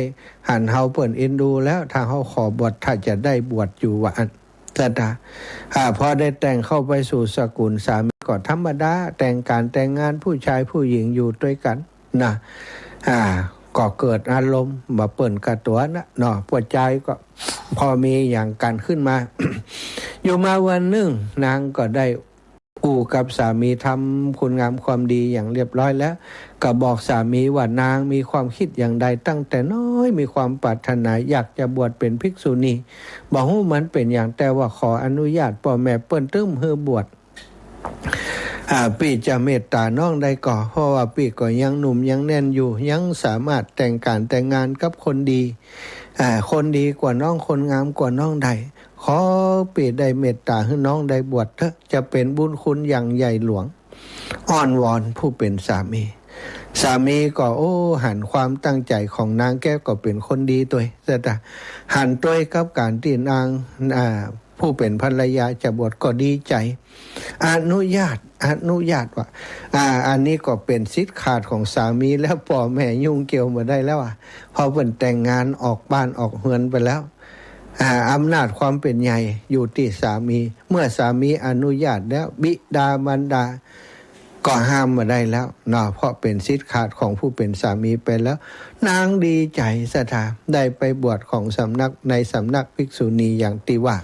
หันเฮา เปิ้นเอ็นดูแล้ว ถ้าเฮาขอบวช ถ้าจะได้บวชอยู่ว่าอั้น ศรัทธา อ่า พอได้แต่งเข้าไปสู่สกุลสามีก็ธรรมดา แต่งก๋านแต่งงานผู้ชายผู้หญิงอยู่ตวยกั๋นนะ อ่า ก็เกิดอารมณ์บ่เปิ้นกาตั๋วนะเนาะ ป้อจายก็พอมีอย่างกั๋นขึ้นมา อยู่มาวันนึ่งนางก็ได้ อู้กับสามี ทำคุณงามความดีอย่างเรียบร้อยแล้ว ก็บอกสามีว่านางมีความกึ๊ดอย่างใด ตั้งแต่น้อยมีความปรารถนาอยากจะบวชเป๋นภิกษุณี บ่ฮู้มันเป๋นหยัง แต่ว่าขออนุญาตป้อแม่เปิ้นตึ้มหื้อบวช อ่า ปี้จะเมตต๋าน้องได้ก่อ เพราะว่าปี้ก็ยังหนุ่มยังแน่นอยู่ ยังสามารถแต่งก๋านแต่งงานกับคนดี อ่า คนดีกว่าน้อง คนงามกว่าน้องได้ ขอปี้ได้เมตต๋าหื้อน้องได้บวชเต๊อะ จะเป๋นบุญคุณอย่างใหญ่หลวง อ้อนวอนผู้เป๋นสามี สามีก็ โอ้ หันความตั้งใจ๋ของนางแก้วก็เป๋นคนดีตวย ศรัทธา หันตวยกับก๋านตี้นาง อ่า ผู้เป๋นภรรยาจะบวชก็ดีใจ๋ อนุญาต อนุญาตว่า อ่า อันนี้ก็เป๋นสิทธิ์ขาดของสามีแล้ว ป้อแม่ยุ่งเกี่ยวบ่ได้แล้วอะ เพราะเปิ้นแต่งงานออกบ้านออกเฮือนไปแล้ว อ่า อำนาจความเป๋นใหญ่อยู่ตี้สามี เมื่อสามีอนุญาตแล้ว บิดามารดาก็ห้ามบ่ได้แล้วเนาะ เพราะเป๋นสิทธิ์ขาดของผู้เป๋นสามีไปแล้ว นางดีใจ๋ ศรัทธา ได้ไปบวชของสำนัก ในสำนักภิกษุณีอย่างตี้ว่า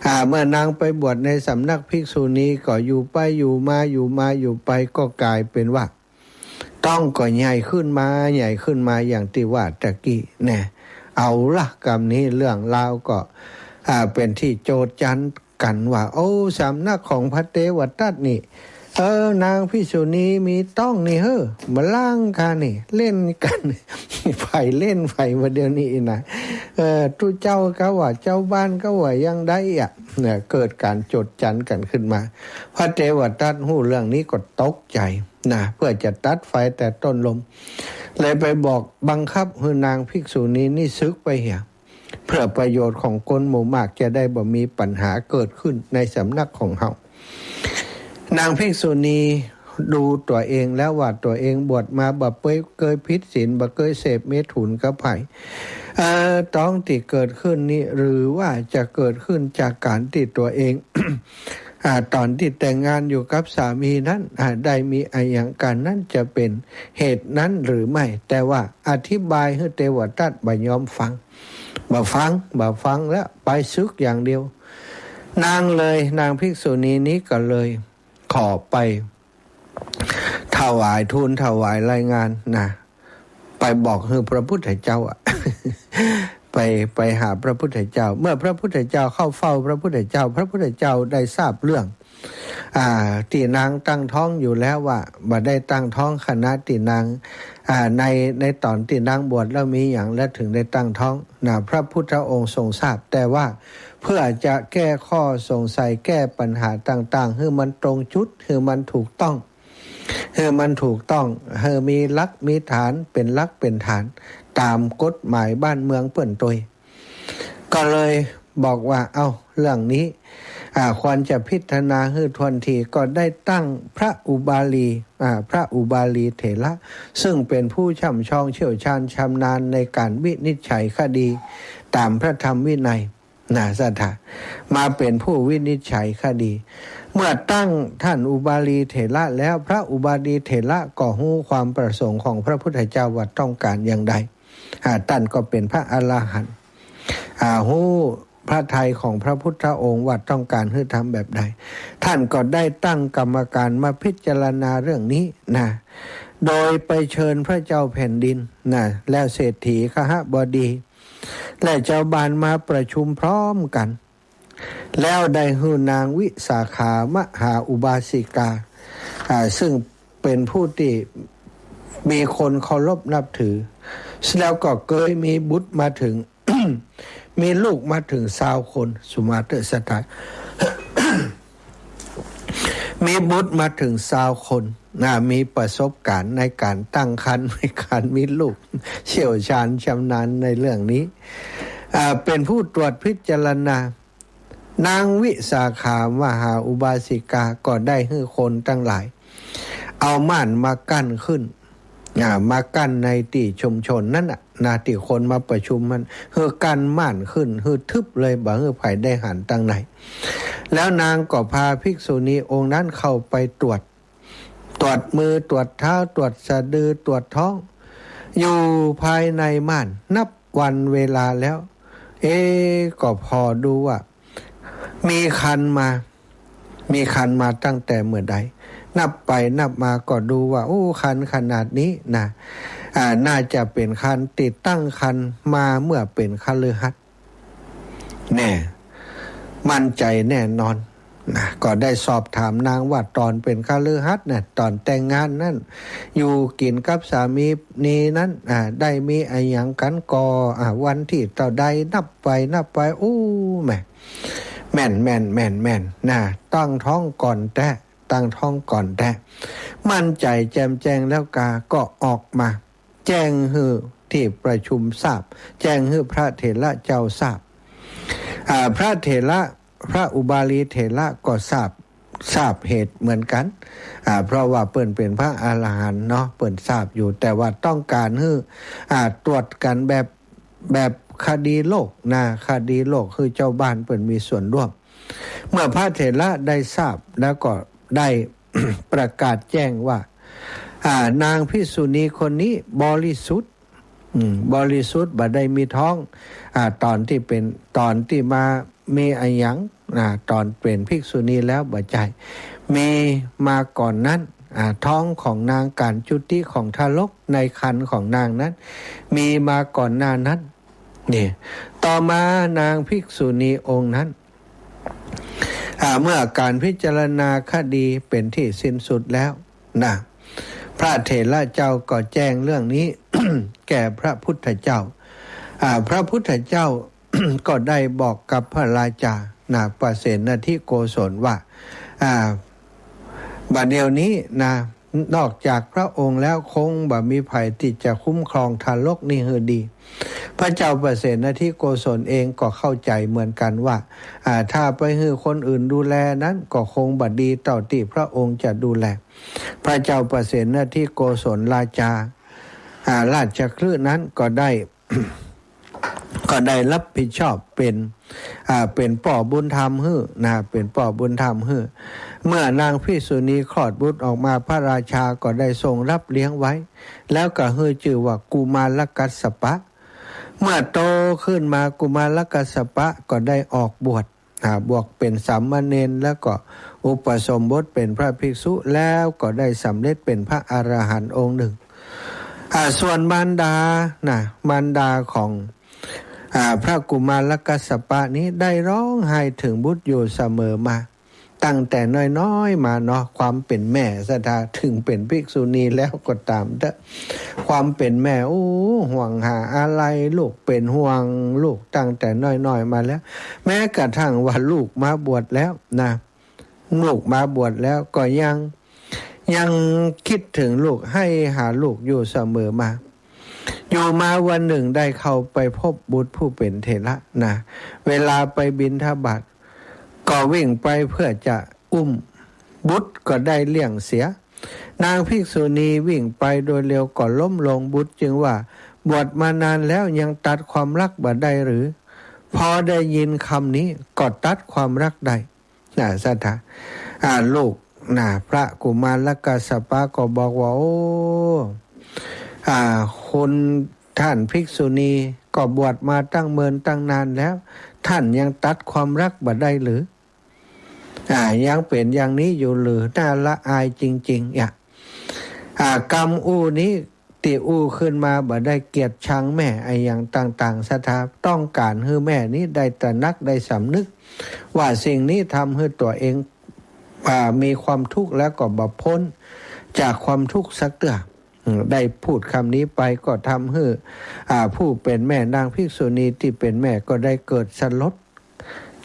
อ่า เมื่อนางไปบวชในสำนักภิกษุณีก็อยู่ไปอยู่มา อยู่มาอยู่ไปก็ก๋ายเป๋นว่า ต๊องก็ใหญ่ขึ้นมา ใหญ่ขึ้นมาอย่างตี้ว่าตะกี้แน่ เอาละ กำนี้เรื่องราวก็ อ่า เป๋นตี้โจษจันกั๋นว่า โอ้ สำนักของพระเทวทัตนี่ เออ นางภิกษุณีมีต๊องนี่เฮ้อ บ่ล้างกานี่ เล่นกั๋น ใผเล่นใผบ่าเดี๋ยวนี้นะ เอ่อ ตุ๊เจ้าก็ว่า เจ้าบ้านก็ว่า อย่างใดอะ เนี่ย เกิดก๋านโจษจันกั๋นขึ้นมา พระเทวทัตฮู้เรื่องนี้ก็ตกใจ๋นะ เปื้อจะตัดไฟแต่ต้นลม เลยไปบอกบังคับหื้อนางภิกษุณีนี่สึกไปเหีย เพื่อประโยชน์ของคนหมู่มากจะได้บ่มีปัญหาเกิดขึ้นในสำนักของเฮา นางภิกษุณีดูตั๋วเองแล้วว่าตั๋วเองบวชมาบ่เกยผิดศีล บ่เกยเสพเมถุนกับใผ เอ่อ ต๋อนตี้เกิดขึ้นนี้ หรือว่าจะเกิดขึ้นจากก๋านตี้ตั๋วเอง อ่า ต๋อนตี้แต่งงานอยู่กับสามีนั้น อ่า ได้มีอะหยังกั๋นนั้นจะเป๋นเหตุนั้นหรือไม่ แต่ว่าอธิบายหื้อเทวทัตบ่ยอมฟัง บ่ฟัง บ่ฟังแล้ว ไปสึกอย่างเดียว นางเลย นางภิกษุณีนี้ก็เลยขอไปถวาย ทูลถวายรายงานนะ ไปบอกหื้อพระพุทธเจ้าอะ ไป ไปหาพระพุทธเจ้า เมื่อพระพุทธเจ้าเข้าเฝ้าพระพุทธเจ้า พระพุทธเจ้าได้ทราบเรื่อง อ่า ตี้นางตั้งท้องอยู่แล้วว่า บ่ได้ตั้งท้องขณะตี้นาง อ่า ใน ในต๋อนตี้นางบวชแล้วมีหยังแล้วถึงได้ตั้งท้องนะ พระพุทธองค์ทรงทราบ แต่ว่าเพื่อจะแก้ข้อสงสัย แก้ปัญหาต่างๆ หื้อมันตรงจุด หื้อมันถูกต้อง หื้อมันถูกต้อง หื้อมีหลักมีฐาน เป๋นหลักเป๋นฐาน ต๋ามกฎหมายบ้านเมืองเปิ้นตวย ก็เลยบอกว่า เอ้า เรื่องนี้ อ่า ควรจะพิจารณาหื้อถ้วนที ก็ได้ตั้งพระอุบาลี อ่า พระอุบาลีเถระ ซึ่งเป๋นผู้ช่ำชองเชี่ยวชาญชำนาญในก๋านวินิจฉัยคดีต๋ามพระธรรมวินัยนะ ศรัทธา มาเป๋นผู้วินิจฉัยคดี เมื่อตั้งต้านอุบาลีเถระแล้ว พระอุบาลีเถระก็ฮู้ความประสงค์ของพระพุทธเจ้าว่าต้องก๋านอย่างใด อ่า ต้านก็เป๋นพระอรหันต์ อ่า ฮู้พระทัยของพระพุทธองค์ว่าต้องก๋านหื้อทำแบบใด ต้านก็ได้ตั้งกรรมการมาพิจารณาเรื่องนี้นะ โดยไปเชิญพระเจ้าแผ่นดินนะ และเศรษฐีคหบดี และชาวบ้านมาประชุมพร้อมกั๋น แล้วได้หื้อนางวิสาขามหาอุบาสิกา อ่า ซึ่งเป๋นผู้ตี้มีคนเคารพนับถือ แล้วก็เกยมีบุตรมาเถิง มีลูกมาเถิงซาวคน สุมาเตอร์สไตล์ มีบุตรมาเถิงซาวคนนะ มีประสบก๋ารณ์ในก๋านตั้งครรภ์ ในก๋านมีลูก เชี่ยวชาญชำนาญในเรื่องนี้ อ่า เป๋นผู้ตรวจพิจารณา นางวิสาขามหาอุบาสิกาก็ได้หื้อคนตังหลาย เอาม่านมากั้นขึ้น อ่า มากั้นในตี้ชุมชนนั้นน่ะนะ ตี้คนมาประชุมนั้น หื้อกั้นม่านขึ้น หื้อทึบเลย บ่หื้อใผได้หันตังไหน แล้วนางก็พาภิกษุณีองค์นั้นเข้าไปตรวจ ตรวจมือ ตรวจเท้า ตรวจสะดือ ตรวจท้อง อยู่ภายในม่าน นับวันเวลาแล้ว เอ๊ะ ก็ผ่อดูว่า มีครรภ์มา มีครรภ์มาตั้งแต่เมื่อใด นับไปนับมาก็ดูว่า โอ้ ครรภ์ขนาดนี้นะ อ่า น่าจะเป๋นครรภ์ตี้ตั้งครรภ์มาเมื่อเป๋นคฤหัสถ์ แน่ มั่นใจ๋แน่นอนนะ ก็ได้สอบถามนางว่าต๋อนเป๋นคฤหัสถ์น่ะ ต๋อนแต่งงานนั้น อยู่กิ๋นกับสามีนี้นั้น อ่า ได้มีอะหยังกั๋นก่อ อ่า วันตี้เต้าใด นับไปนับไป โอ้ แม่น แม่น แม่น แม่น แม่น นะ ตั้งท้องก่อนแต๊ ตั้งท้องก่อนแต๊ มั่นใจ๋แจ่มแจ้งแล้วกา ก็ออกมาแจ้งหื้อตี้ประชุมทราบ แจ้งหื้อพระเถระเจ้าทราบ อ่า พระเถระ พระอุบาลีเถระก็ทราบ ทราบเหตุเหมือนกั๋น อ่า เพราะว่าเปิ้นเป๋นพระอรหันต์เนาะ เปิ้นทราบอยู่ แต่ว่าต้องก๋านหื้อ อ่า ตรวจกั๋นแบบ แบบคดีโลกนะ คดีโลก หื้อจาวบ้านเปิ้นมีส่วนร่วม เมื่อพระเถระได้ทราบแล้วก็ได้ ประกาศแจ้งว่า อ่า นางภิกษุณีคนนี้บริสุทธิ์ อืม บริสุทธิ์ บ่ได้มีท้อง อ่า ต๋อนตี้เป๋น ต๋อนตี้มามีอะหยัง อ่า ต๋อนเป๋นภิกษุณีแล้วบ่ใจ้ มีมาก่อนนั้น อ่า ท้องของนาง ก๋านจุติของทารกในครรภ์ของนางนั้น มีมาก่อนหน้านั้น นี่ ต่อมานางภิกษุณีองค์นั้น อ่า เมื่อก๋านพิจารณาคดีเป๋นตี้สิ้นสุดแล้วนะ พระเถระเจ้าก็แจ้งเรื่องนี้ แก่พระพุทธเจ้า อ่า พระพุทธเจ้า ก็ได้บอกกับพระราชานะ ปเสนทิโกศลว่า อ่า บัดเดี๋ยวนี้นะ นอกจากพระองค์แล้วคงบ่มีใผตี้จะคุ้มครองทารกนี้หื้อดี พระเจ้าปเสนทิโกศลเองก็เข้าใจ๋เหมือนกั๋นว่า อ่า ถ้าไปหื้อคนอื่นดูแลนั้นก็คงบ่ดีเต้าตี้พระองค์จะดูแล พระเจ้าปเสนทิโกศลราชา อ่า ราชคฤห์นั้นก็ได้ ก็ได้รับผิดชอบเป๋น อ่า เป๋นป้อบุญธรรมหื้อนะ เป๋นป้อบุญธรรมหื้อ เมื่อนางภิกษุณีคลอดบุตรออกมา พระราชาก็ได้ทรงรับเลี้ยงไว้ แล้วก็หื้อจื้อว่ากุมารกัสสปะ เมื่อโตขึ้นมากุมารกัสสปะก็ได้ออกบวช อ่า บวชเป๋นสามเณร แล้วก็อุปสมบทเป๋นพระภิกษุ แล้วก็ได้สำเร็จเป๋นพระอรหันต์องค์หนึ่ง อ่า ส่วนมารดานะ มารดาของ อ่า พระกุมารกัสสปะนี้ได้ร้องไห้เถิงบุตรอยู่เสมอมา ตั้งแต่น้อยๆ มาเนาะ ความเป๋นแม่ศรัทธา เถิงเป๋นภิกษุณีแล้วก็ต๋ามเต๊อะ ความเป๋นแม่ โอ้ ห่วงหาอาลัยลูก เป๋นห่วงลูกตั้งแต่น้อยๆ มาแล้ว แม้กระทั่งว่าลูกมาบวชแล้วนะ ลูกมาบวชแล้วก็ยัง ยังกึ๊ดเถิงลูก ใค่หาลูกอยู่เสมอมา อยู่มาวันหนึ่งได้เข้าไปพบบุตรผู้เป๋นเถระนะ เวลาไปบิณฑบาตก็วิ่งไปเพื่อจะอุ้ม บุตรก็ได้เลี้ยงเสีย นางภิกษุณีวิ่งไปโดยเร็วก็ล้มลง บุตรจึงว่า บวชมานานแล้วยังตัดความรักบ่ได้หรือ พอได้ยินคำนี้ก็ตัดความรักได้ นะศรัทธา อ่า ลูกนะ พระกุมารกัสสปะก็บอกว่า โอ้ อ่า คุณท่านภิกษุณีก็บวชมาตั้งเมินตั้งนานแล้ว ท่านยังตัดความรักบ่ได้หรือ อ่า ยังเป๋นอย่างนี้อยู่หรือ น่าละอายจริงๆ เนี่ย อ่า กำอู้นี้ ตี้อู้ขึ้นมาบ่ได้เกลียดชังแม่อะหยังต่างๆ ศรัทธา ต้องก๋านหื้อแม่นี้ได้ตระหนักได้สำนึก ว่าสิ่งนี้ทำหื้อตั๋วเอง อ่า มีความทุกข์แล้วก็บ่พ้นจากความทุกข์สักเตื้อ อืม ได้พูดคำนี้ไปก็ทำหื้อ อ่า ผู้เป๋นแม่นางภิกษุณีตี้เป๋นแม่ก็ได้เกิดสลด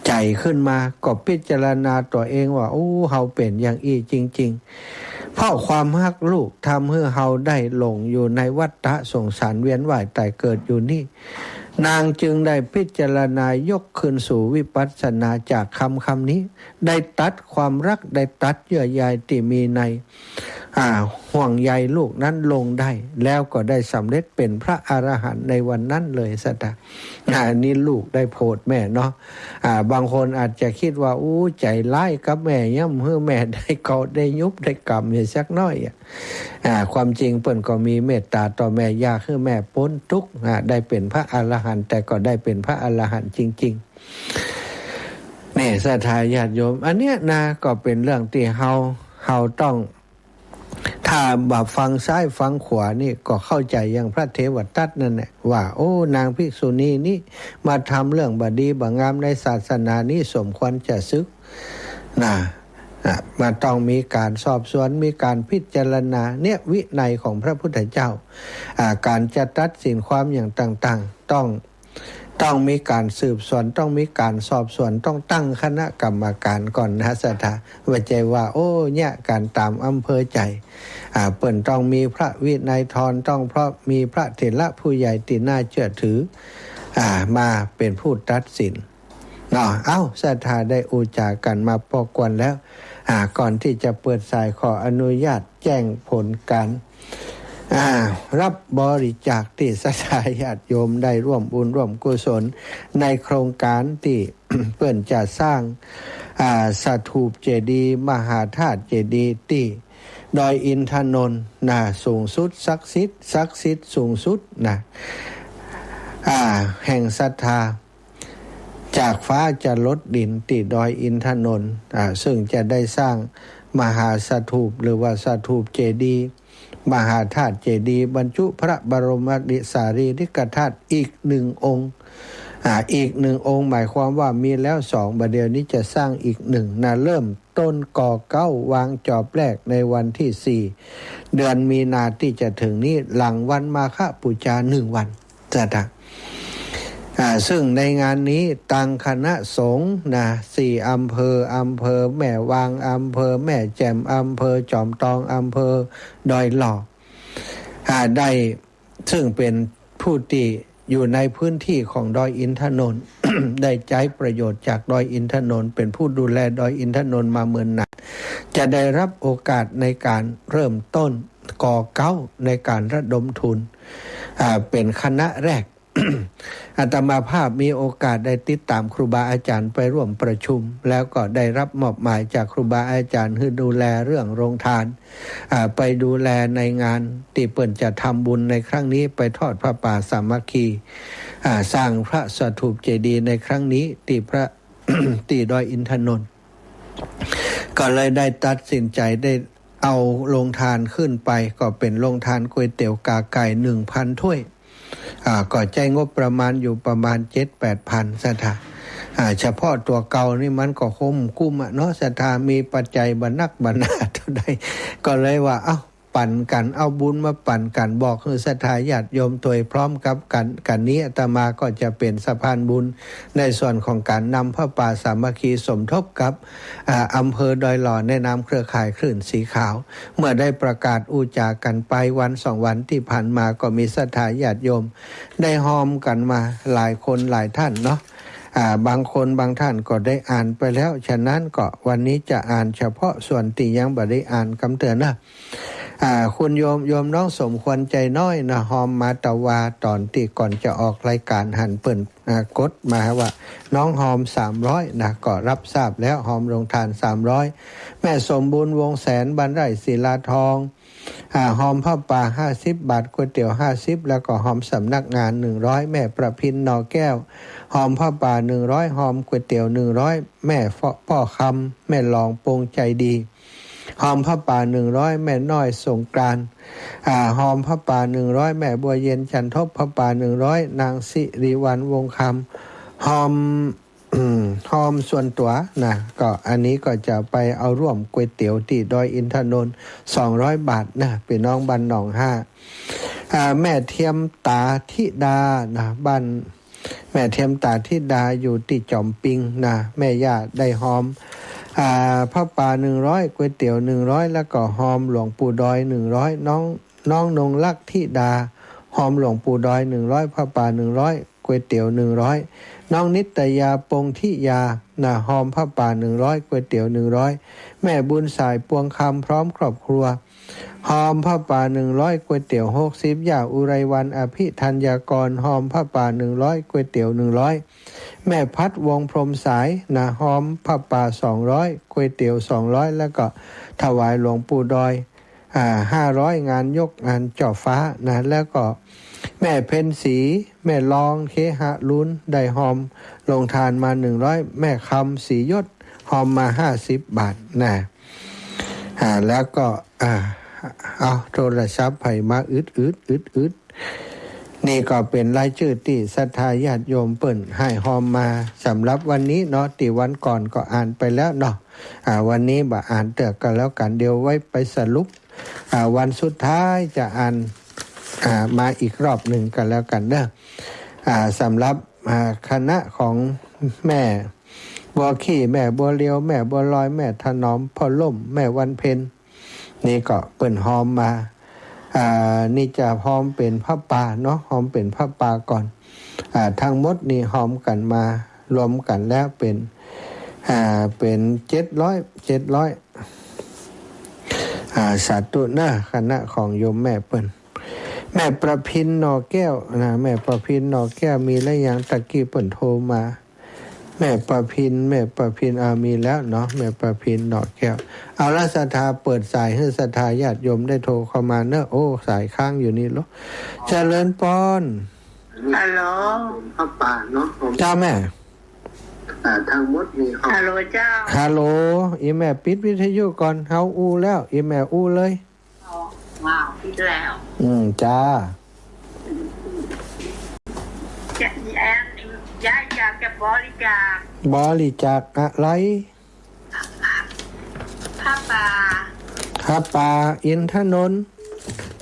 ใจ๋ขึ้นมาก็พิจารณาตั๋วเองว่า โอ้ เฮาเป๋นอย่างอี้จริงๆ เพราะความฮักลูกทำหื้อเฮาได้หลงอยู่ในวัฏฏะสงสารเวียนว่ายต๋ายเกิดอยู่นี้ นางจึงได้พิจารณายกคืนสู่วิปัสสนาจากคำคำนี้ ได้ตัดความรัก ได้ตัดเยื่อใยตี้มีใน อ่า ห่วงใยลูกนั้นลงได้ แล้วก็ได้สำเร็จเป๋นพระอรหันต์ในวันนั้นเลยศรัทธา อ่า นี่ลูกได้โผดแม่เนาะ อ่า บางคนอาจจะกึ๊ดว่า อู้ ใจ๋ร้ายกับแม่ ย้ำหื้อแม่ได้เกาะได้ยุบได้กำอยู่สักหน้อยอะ อ่า ความจริงเปิ้นก็มีเมตต๋าต่อแม่ อยากหื้อแม่ป๊นตุ๊กข์ อ่า ได้เป๋นพระอรหันต์ แต่ก็ได้เป๋นพระอรหันต์จริงๆ นี่ศรัทธาญาติโยม อันเนี้ยนะ ก็เป๋นเรื่องตี้เฮา เฮาต้อง ถ้าบ่ฟังซ้ายฟังขวานี่ก็เข้าใจ๋อย่างพระเถรตรัสนั่นแหละ ว่า โอ้ นางภิกษุณีนี่มาทำเรื่องบ่ดีบ่งามในศาสนานี้ สมควรจะสึก นะ อ่ะ มันต้องมีก๋านสอบสวน มีก๋านพิจารณา เนี่ย วินัยของพระพุทธเจ้า อ่า ก๋านจะตัดสินความอย่างต่างๆ ต้อง ต้องมีก๋านสืบสวน ต้องมีก๋านสอบสวน ต้องตั้งคณะกรรมก๋านก่อนนะศรัทธา บ่ใจ้ว่า โอ้ เยียะก๋านต๋ามอำเภอใจ๋ อ่า เปิ้นต้องมีพระวินัยธร ต้องเพราะมีพระเถระผู้ใหญ่ตี้น่าเจื้อถือ อ่า มาเป๋นผู้ตัดสิน เนาะ เอ้า ศรัทธาได้อู้จ๋ากั๋นมาปอควรแล้ว อ่า ก่อนตี้จะเปิดสายขออนุญาตแจ้งผลก๋าน อ่า รับบริจาคตี้ศรัทธาญาติโยมได้ร่วมบุญร่วมกุศลในโครงก๋านตี้ เปิ้นจะสร้าง อ่า สถูปเจดีย์ มหาธาตุเจดีย์ตี้ดอยอินทนนท์นะ สูงสุด ศักดิ์สิทธิ์ ศักดิ์สิทธิ์สูงสุดนะ อ่า แห่งศรัทธา จากฟ้าจะลดดินตี้ดอยอินทนนท์ อ่า ซึ่งจะได้สร้างมหาสถูป หรือว่าสถูปเจดีย์ มหาธาตุเจดีย์ บรรจุพระบรมสารีริกธาตุอีกหนึ่งองค์ อ่า อีกหนึ่งองค์ หมายความว่ามีแล้วสอง บัดเดี๋ยวนี้จะสร้างอีกหนึ่งนะ เริ่มต้นก่อเก๊า วางจอบแรกในวันตี้สี่ เดือนมีนาตี้จะเถิงนี้ หลังวันมาฆบูชาหนึ่งวัน ศรัทธา อ่า ซึ่งในงานนี้ตังคณะสงฆ์นะ สี่อำเภอ อำเภอแม่วาง อำเภอแม่แจ่ม อำเภอจอมตอง อำเภอดอยหล่อ อ่า ได้ ซึ่งเป๋นผู้ตี้อยู่ในพื้นที่ของดอยอินทนนท์ ได้ใจ๊ประโยชน์จากดอยอินทนนท์ เป๋นผู้ดูแลดอยอินทนนท์มาเมินนาน จะได้รับโอกาสในก๋านเริ่มต้นก่อเก๊าในก๋านระดมทุน อ่า เป๋นคณะแรก อาตมาภาพมีโอกาสได้ติดต๋ามครูบาอาจ๋ารย์ไปร่วมประชุม แล้วก็ได้รับมอบหมายจากครูบาอาจ๋ารย์หื้อดูแลเรื่องโรงทาน อ่า ไปดูแลในงานตี้เปิ้นจะทำบุญในครั้งนี้ ไปทอดผ้าป่าสามัคคี อ่า สร้างพระสถูปเจดีย์ในครั้งนี้ตี้พระ ตี้ดอยอินทนนท์ ก็เลยได้ตัดสินใจ๋ได้เอาโรงทานขึ้นไป ก็เป๋นโรงทานก๋วยเตี๋ยวก๋าไก่ หนึ่งพันถ้วย อ่า ก็ใจ๊งบประมาณอยู่ประมาณเจ็ดแปดพัน ศรัทธา อ่า เฉพาะตั๋วเก่านี่มันก็คงกุ้มอะเนาะ ศรัทธา มีปัจจัยบ่นักบ่หนาเต้าใด ก็เลยว่า เอ้า ปั๋นกั๋น เอาบุญมาปั๋นกั๋น บอกหื้อศรัทธาญาติโยมตวยพร้อมกับกั๋น กั๋นนี้อาตมาก็จะเป๋นสะพานบุญในส่วนของก๋านนำผ้าป่าสามัคคีสมทบกับ อ่า อำเภอดอยหล่อในนามเครือข่ายคลื่นสีขาว เมื่อได้ประกาศอู้จ๋ากั๋นไปวันสองวันตี้ผ่านมา ก็มีศรัทธาญาติโยมได้ฮอมกั๋นมาหลายคนหลายท่านเนาะ อ่า บางคนบางท่านก็ได้อ่านไปแล้ว ฉะนั้นก็วันนี้จะอ่านเฉพาะส่วนตี้ยังบ่ได้อ่านกำเตื้อเนาะ อ่า คุณโยม โยมน้องสมควรใจน้อยนะ ฮอมมาตะวาต๋อนตี้ก่อนจะออกรายก๋านหันเปิ้น อ่า กดมาว่าน้องฮอมสามร้อยนะ ก็รับทราบแล้ว ฮอมโรงทานสามร้อย แม่สมบูรณ์วงศ์แสน บ้านไร่ศิลาทอง อ่า ฮอมผ้าป่าห้าสิบบาท ก๋วยเตี๋ยวห้าสิบ แล้วก็ฮอมสำนักงานหนึ่งร้อย แม่ประพินหน่อแก้ว ฮอมผ้าป่าหนึ่งร้อย ฮอมก๋วยเตี๋ยวหนึ่งร้อย แม่ป้อคำ แม่หลองปงใจดี ฮอมผ้าป่าหนึ่งร้อย แม่น้อยสงกรานต์ อ่า ฮอมผ้าป่าหนึ่งร้อย แม่บัวเย็นจันทบ ผ้าป่าหนึ่งร้อย นางสิริวัลย์วงศ์คำ ฮอม ฮอมส่วนตั๋วนะ ก็อันนี้ก็จะไปเอาร่วมก๋วยเตี๋ยวตี้ดอยอินทนนท์ สองร้อยบาทนะ ปี้น้องบ้านหนองห้า อ่า แม่เทียมตาธิดานะ บ้าน แม่เทียมตาธิดาอยู่ตี้จอมปิงนะ แม่ย่าได้ฮอม อ่า ผ้าป่าหนึ่งร้อย ก๋วยเตี๋ยวหนึ่งร้อย แล้วก็ฮอมหลวงปู่ดอยหนึ่งร้อย น้อง น้องนงรักธิดา ฮอมหลวงปู่ดอยหนึ่งร้อย ผ้าป่าหนึ่งร้อย ก๋วยเตี๋ยวหนึ่งร้อย น้องนิตยาปงธิยานะ ฮอมผ้าป่าหนึ่งร้อย ก๋วยเตี๋ยวหนึ่งร้อย แม่บุญสายปวงคำพร้อมครอบครัว ฮอมผ้าป่าหนึ่งร้อย ก๋วยเตี๋ยวหกสิบ ย่าอุไรวรรณอภิธัญญากร ฮอมผ้าป่าหนึ่งร้อย ก๋วยเตี๋ยวหนึ่งร้อย แม่พัดวงศ์พรหมสายนะ ฮอมผ้าป่าสองร้อย ก๋วยเตี๋ยวสองร้อย แล้วก็ถวายหลวงปู่ดอย อ่า ห้าร้อย งานยกงานจ่อฟ้านะ แล้วก็แม่เพ็ญศรี แม่รองเคหะลุน ได้ฮอมโรงทานมาหนึ่งร้อย แม่คำศรียศ ฮอมมาห้าสิบบาทนะ อ่า แล้วก็ อ่า เอาโทรศัพท์ไผมาอึดอึดอึดอึด นี่ก็เป๋นรายจื้อตี้ศรัทธาญาติโยมเปิ้นหื้อฮอมมาสำหรับวันนี้เนาะ ตี้วันก่อนก็อ่านไปแล้วเนาะ อ่า วันนี้บ่อ่านเตื้อก็แล้วกั๋น เดี๋ยวไว้ไปสรุป อ่า วันสุดท้ายจะอ่าน อ่า มาอีกรอบนึ่งก็แล้วกั๋นเนาะ อ่า สำหรับ อ่า คณะของแม่บัวขี้ แม่บัวเรียว แม่บัวลอย แม่ถนอม พ่อล่ม แม่วันเพ็ญ นี่ก็เปิ้นฮอมมา อ่า นี่จะฮอมเป๋นผ้าป่าเนาะ ฮอมเป๋นผ้าป่าก่อน อ่า ทั้งหมดนี่ฮอมกั๋นมารวมกั๋นแล้วเป๋น อ่า เป๋นเจ็ดร้อย เจ็ดร้อย อ่า สาธุนะ คณะของโยมแม่เปิ้น แม่ประพินหน่อแก้วนะ แม่ประพินหน่อแก้ว มีแล้วยัง ตะกี้เปิ้นโทรมา แม่ประพิน แม่ประพิน อ่า มีแล้วเนาะ แม่ประพินหน่อแก้ว เอาละ ศรัทธาเปิดสายหื้อศรัทธาญาติโยมได้โทรเข้ามาเนาะ โอ้ สายค้างอยู่นี่เหรอ เจริญปอน ฮัลโหล ผ้าป่าเนาะ เจ้าแม่ อ่า ทั้งหมดนี่ ฮัลโหลเจ้า ฮัลโหล อีแม่ปิดวิทยุก่อน เฮาอู้แล้ว อีแม่อู้เลย อ๋อ ว้าว ปิดแล้ว อืม จ้า จะ แอน ยายอยากจะบริจาค บริจาคอะไร ผ้าป่า ผ้าป่าอินทนนท์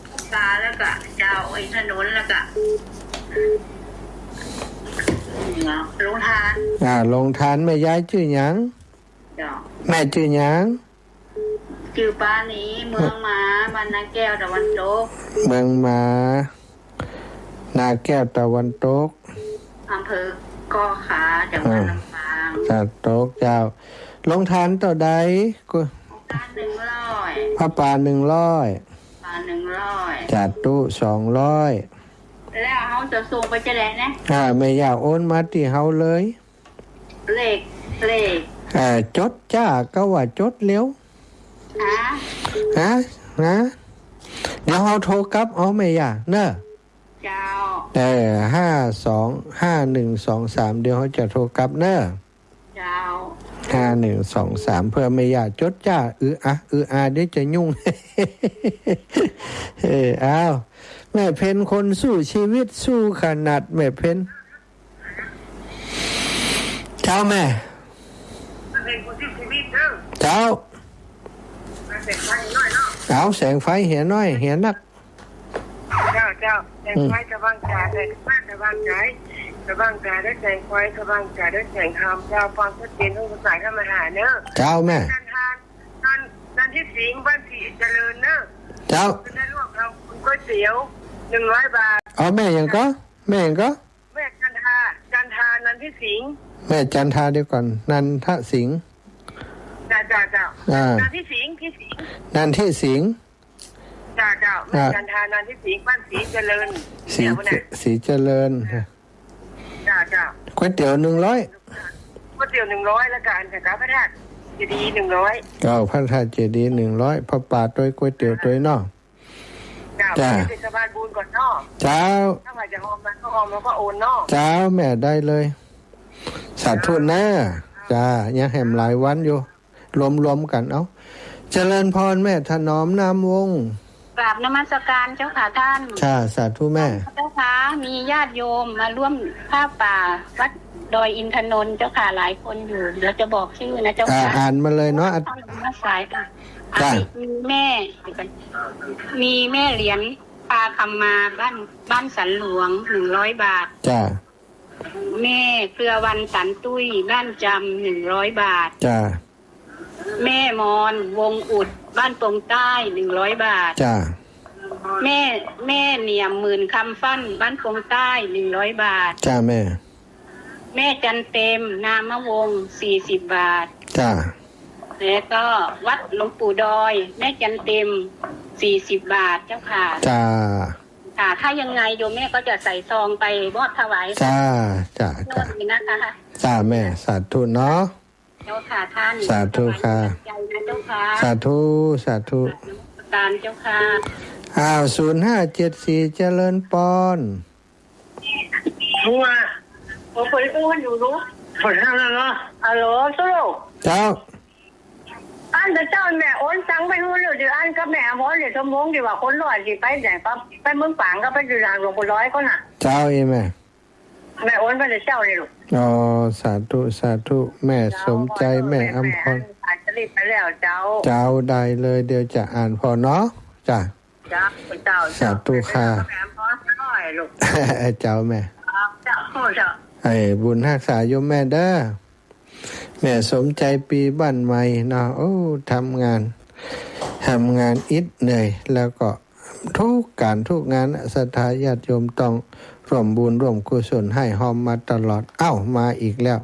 ผ้าป่าแล้วก็เจ้าอินทนนท์แล้วก็ โฮงทาน อ่า โฮงทาน แม่ยายจื้อหยัง เจ้า แม่จื้อหยัง จื้อปานี เมืองหมา บ้านนาแก้วตะวันตก เมืองหมา นาแก้วตะวันตก อำเภอก่อขา จังหวัด อ่า ลำปาง ตะวันตกเจ้า โฮงทานเต้าใด โฮงทานหนึ่งร้อย ผ้าป่าหนึ่งร้อย ผ้าป่าหนึ่งร้อย สาธุ สองร้อย แล้วเฮาจะส่งไปจะใดนะ อ่า แม่ย่าโอนมาตี้เฮาเลย เลข เลข อ่า จดจ้า ก็ว่าจดเร็ว ฮะ ฮะ ฮะ เดี๋ยวเฮาโทรกลับเอาแม่ย่าเนอะ เจ้า เออ ห้าสอง ห้าหนึ่งสองสาม เดี๋ยวเฮาจะโทรกลับเนอะ เจ้า ห้าหนึ่งสองสาม เพื่อแม่ย่าจดจ้า อืออะ อืออา เดี๋ยวจะยุ่ง เออ อ้าว แม่เพ็ญคนสู้ชีวิต สู้ขนาด แม่เพ็ญ เจ้าแม่ แม่เพ็ญคนสู้ชีวิตเด้อ เจ้า มาแสงไฟหน่อยเนาะ เอาแสงไฟเหียน้อย เหียนัก เจ้า เจ้า แสงไฟ อืม สว่างจ๋า แสงไฟ สว่างจ๋า สว่างจ๋าด้วยแสงไฟ สว่างจ๋าด้วยแสงธรรม เจ้า ความชัดเจนของภาษาธรรมดาเนอะ เจ้าแม่ จันทาน นัน นันทิสิงห์ บ้านศรีเจริญเนอะ เจ้า จะได้ร่วมทำบุญก๋วยเตี๋ยว หนึ่งร้อยบาท เอาแม่หยังก็ แม่หยังก็ แม่จันทา จันทา นันทิสิงห์ แม่จันทา เดี๋ยวก่อน นันทสิงห์ จ้า จ้า เจ้า อ่า นันทิสิงห์ ทิสิงห์ นันทิสิงห์ จ้า เจ้า แม่ อ่า จันทา นันทิสิงห์ บ้านศรีเจริญ ศรี เนี่ย เจ หัวหน้า ศรีเจริญ จ้า จ้า ก๋วยเตี๋ยวหนึ่งร้อย ก๋วยเตี๋ยวหนึ่งร้อย แล้วก็อันสักการะพระธาตุเจดีย์หนึ่งร้อย เจ้า พระธาตุเจดีย์หนึ่งร้อย ผ้าป่าตวย ก๋วยเตี๋ยวตวยเนาะ เจ้า จ้า เดี๋ยวเทศบาลบุญก่อนเนาะ เจ้า ถ้าว่าจะออมมาก็ออม แล้วก็โอนเนาะ เจ้า แม่ได้เลย สาธุนะ จ้า ยังแหมหลายวันอยู่ รวมๆ กัน เอ้า เจริญพรแม่ถนอมนามวงศ์ กราบนมัสการเจ้าค่ะท่าน จ้า สาธุแม่ เจ้าค่ะ มีญาติโยมมาร่วมผ้าป่าวัดดอยอินทนนท์เจ้าค่ะ หลายคนอยู่ เดี๋ยวจะบอกชื่อนะเจ้าค่ะ อ่า อ่านมาเลยเนาะ มาสายค่ะ จ้า มีแม่ มีแม่เหรียญ ปาคำมา บ้าน บ้านสันหลวง หนึ่งร้อยบาท จ้า แม่เครือวันสันตุ้ย บ้านจำ หนึ่งร้อยบาท จ้า แม่มอน วงอุด บ้านปงใต้ หนึ่งร้อยบาท จ้า แม่ แม่เหนี่ยม หมื่นคำฟั่น บ้านปงใต้ หนึ่งร้อยบาท จ้าแม่ แม่จันเต็ม นามวงศ์ สี่สิบบาท จ้า แล้วก็วัดหลวงปู่ดอย แม่จันเต็ม สี่สิบบาทเจ้าค่ะ จ้า ค่ะ ถ้ายังไงโยมแม่ก็จะใส่ซองไปมอบถวาย จ้า จ้า จ้า โน่นนี่นะคะ จ้าแม่ สาธุเนาะ เจ้าค่ะท่าน สาธุค่ะ ถวายกำลังใจนะเจ้าค่ะ สาธุ สาธุ กราบนมัสการเจ้าค่ะ อ้าว ศูนย์ห้าเจ็ดสี่ เจริญปอน หัว ผมเปิดอู้มันอยู่รู้ เปิดห้างแล้วเนาะ ฮัลโหล สู้ เจ้า อันเจ้าแม่โอนตังไปหื้อแล้ว เดี๋ยวอันกับแม่อมรเนี่ย ชั่วโมงที่ว่าคนร้อยสิไปไหนปั๊บ ไปเมืองฝางก็ไปอยู่หลังหลวงปู่ร้อยเขาน่ะ เจ้าอีแม่ แม่โอนไปแต่เช้านี่ลูก อ๋อ สาธุ สาธุ แม่สมใจ แม่อมพร อาจจะรีบไปแล้วเจ้า เจ้า ได้เลย เดี๋ยวจะอ่านพอเนาะ จ้ะ เจ้า เจ้า สาธุค่ะ แม่อมพรน้อยลูก เจ้าแม่ เจ้า เจ้า ไอ้บุญฮักษาโยมแม่เด้อ แม่สมใจปีบ้านใหม่เนาะ โอ้ ทำงาน ทำงานอิดเหนื่อย แล้วก็ทุกการทุกงาน ศรัทธาญาติโยมต้องร่วมบุญร่วมกุศลให้ฮอมมาตลอด เอ้า มาอีกแล้ว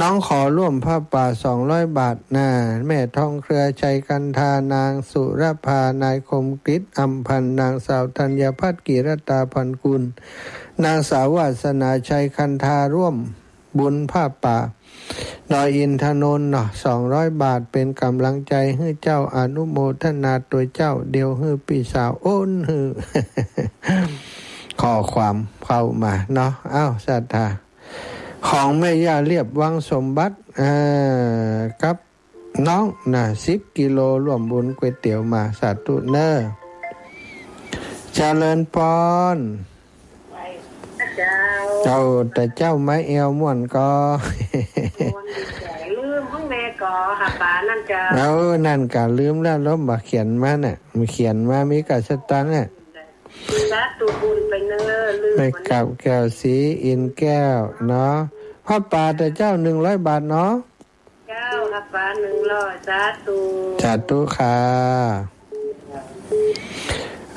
น้องขอร่วมผ้าป่าสองร้อยบาทนะ แม่ทองเครือ ชัยคันธา นางสุรภา นายคมกฤษ อำพันธ์ นางสาวธัญพัฒน์ กิรตาพันกุล นางสาววาสนา ชัยคันธา ร่วม บุญผ้าป่าดอยอินทนนท์เนาะ สองร้อยบาท เป๋นก๋ำลังใจ๋หื้อเจ้า อนุโมทนาตวยเจ้า เดี๋ยวหื้อปี้สาวโอนหื้อ ข้อความเข้ามาเนาะ อ้าว ศรัทธา ของแม่ย่าเรียบวังสมบัติ อ่า กับ น้องนะ สิบกิโล ร่วมบุญก๋วยเตี๋ยวมา สาธุเน่อ เจริญปอน เจ้า เจ้า แต่เจ้าไม้แอวม่วนก่อ ม่วนดีแจ๋ ลืมของแม่ก่อ หาป๋านั่นเจ้า เออ นั่นก่ะ ลืมแล้ว ลบบ่าเขียนมาน่ะ บ่าเขียนมา มีก่ะสตางค์น่ะ สาธุบุญไปเน้อ ลืม แม่กาบแก้ว ศรีอินทร์แก้วเนาะ ผ้าป่าเต๊อะเจ้า หนึ่งร้อยบาทเนาะ เจ้า ผ้าป่าหนึ่งร้อย สาธุ สาธุค่ะ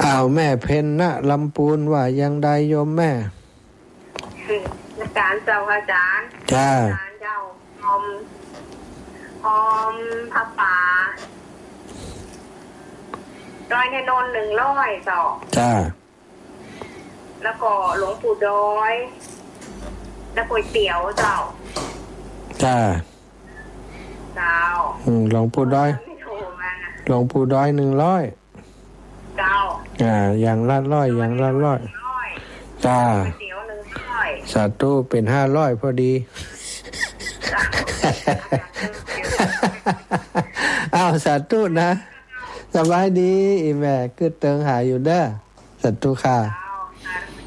อ้าว แม่เพ็ญ ณ ลำปูน ว่าอย่างใดโยมแม่ อาจารย์เจ้า อาจารย์ จ้า อาจารย์เจ้า หอม หอมผ้าป่า ดอยอินทนนท์หนึ่งร้อยเจ้า จ้า แล้วก็หลวงปู่ดอย แล้วก๋วยเตี๋ยวเจ้า จ้า เจ้า อืม หลวงปู่ดอย ไม่ถูกมา หลวงปู่ดอยหนึ่งร้อย เจ้า อ่า อย่างละร้อย อย่างละร้อย หนึ่งร้อย จ้า ก๋วยเตี๋ยวหนึ่งร้อย สาธุ เป๋นห้าร้อยพอดี เจ้า อ้าว สาธุนะ สบายดี อี่แม่ กึ๊ดเติงหาอยู่เน้อ สาธุค่ะ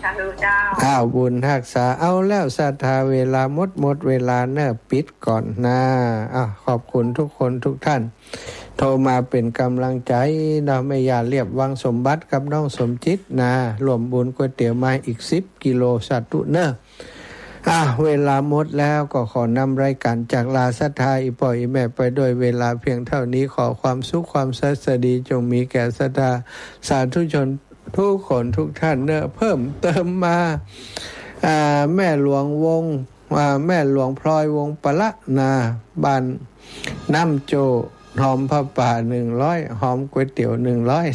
เจ้า สาธุเจ้า อ้าว บุญฮักษา เอาแล้วศรัทธา เวลาหมด หมดเวลาเน้อ ปิดก่อนนะ อ้าว ขอบคุณทุกคนทุกท่าน โทรมาเป๋นก๋ำลังใจ๋เนาะ แม่ย่าเรียบวังสมบัติกับน้องสมจิตนะ ร่วมบุญก๋วยเตี๋ยวมาอีกสิบกิโล สาธุเน้อ อ่ะ เวลาหมดแล้ว ก็ขอนำรายก๋านจากลาศรัทธาอี่ป้ออี่แม่ไปด้วยเวลาเพียงเท่านี้ ขอความสุขความสวัสดีจงมีแก่ศรัทธาสาธุชนทุกคนทุกท่านเน้อ เพิ่มเติมมา อ่า แม่หลวงวง อ่า แม่หลวงพลอยวงศ์ปะละนา บ้านน้ำโจ้ หอมผ้าป่าหนึ่งร้อย หอมก๋วยเตี๋ยวหนึ่งร้อย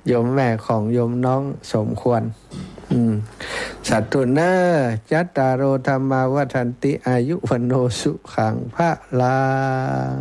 โยมแม่ของโยมน้องสมควร อืม สาธุเน้อ จัตตาโร ธัมมา วัฑฒันติ อายุ วัณโณ สุขัง พะลัง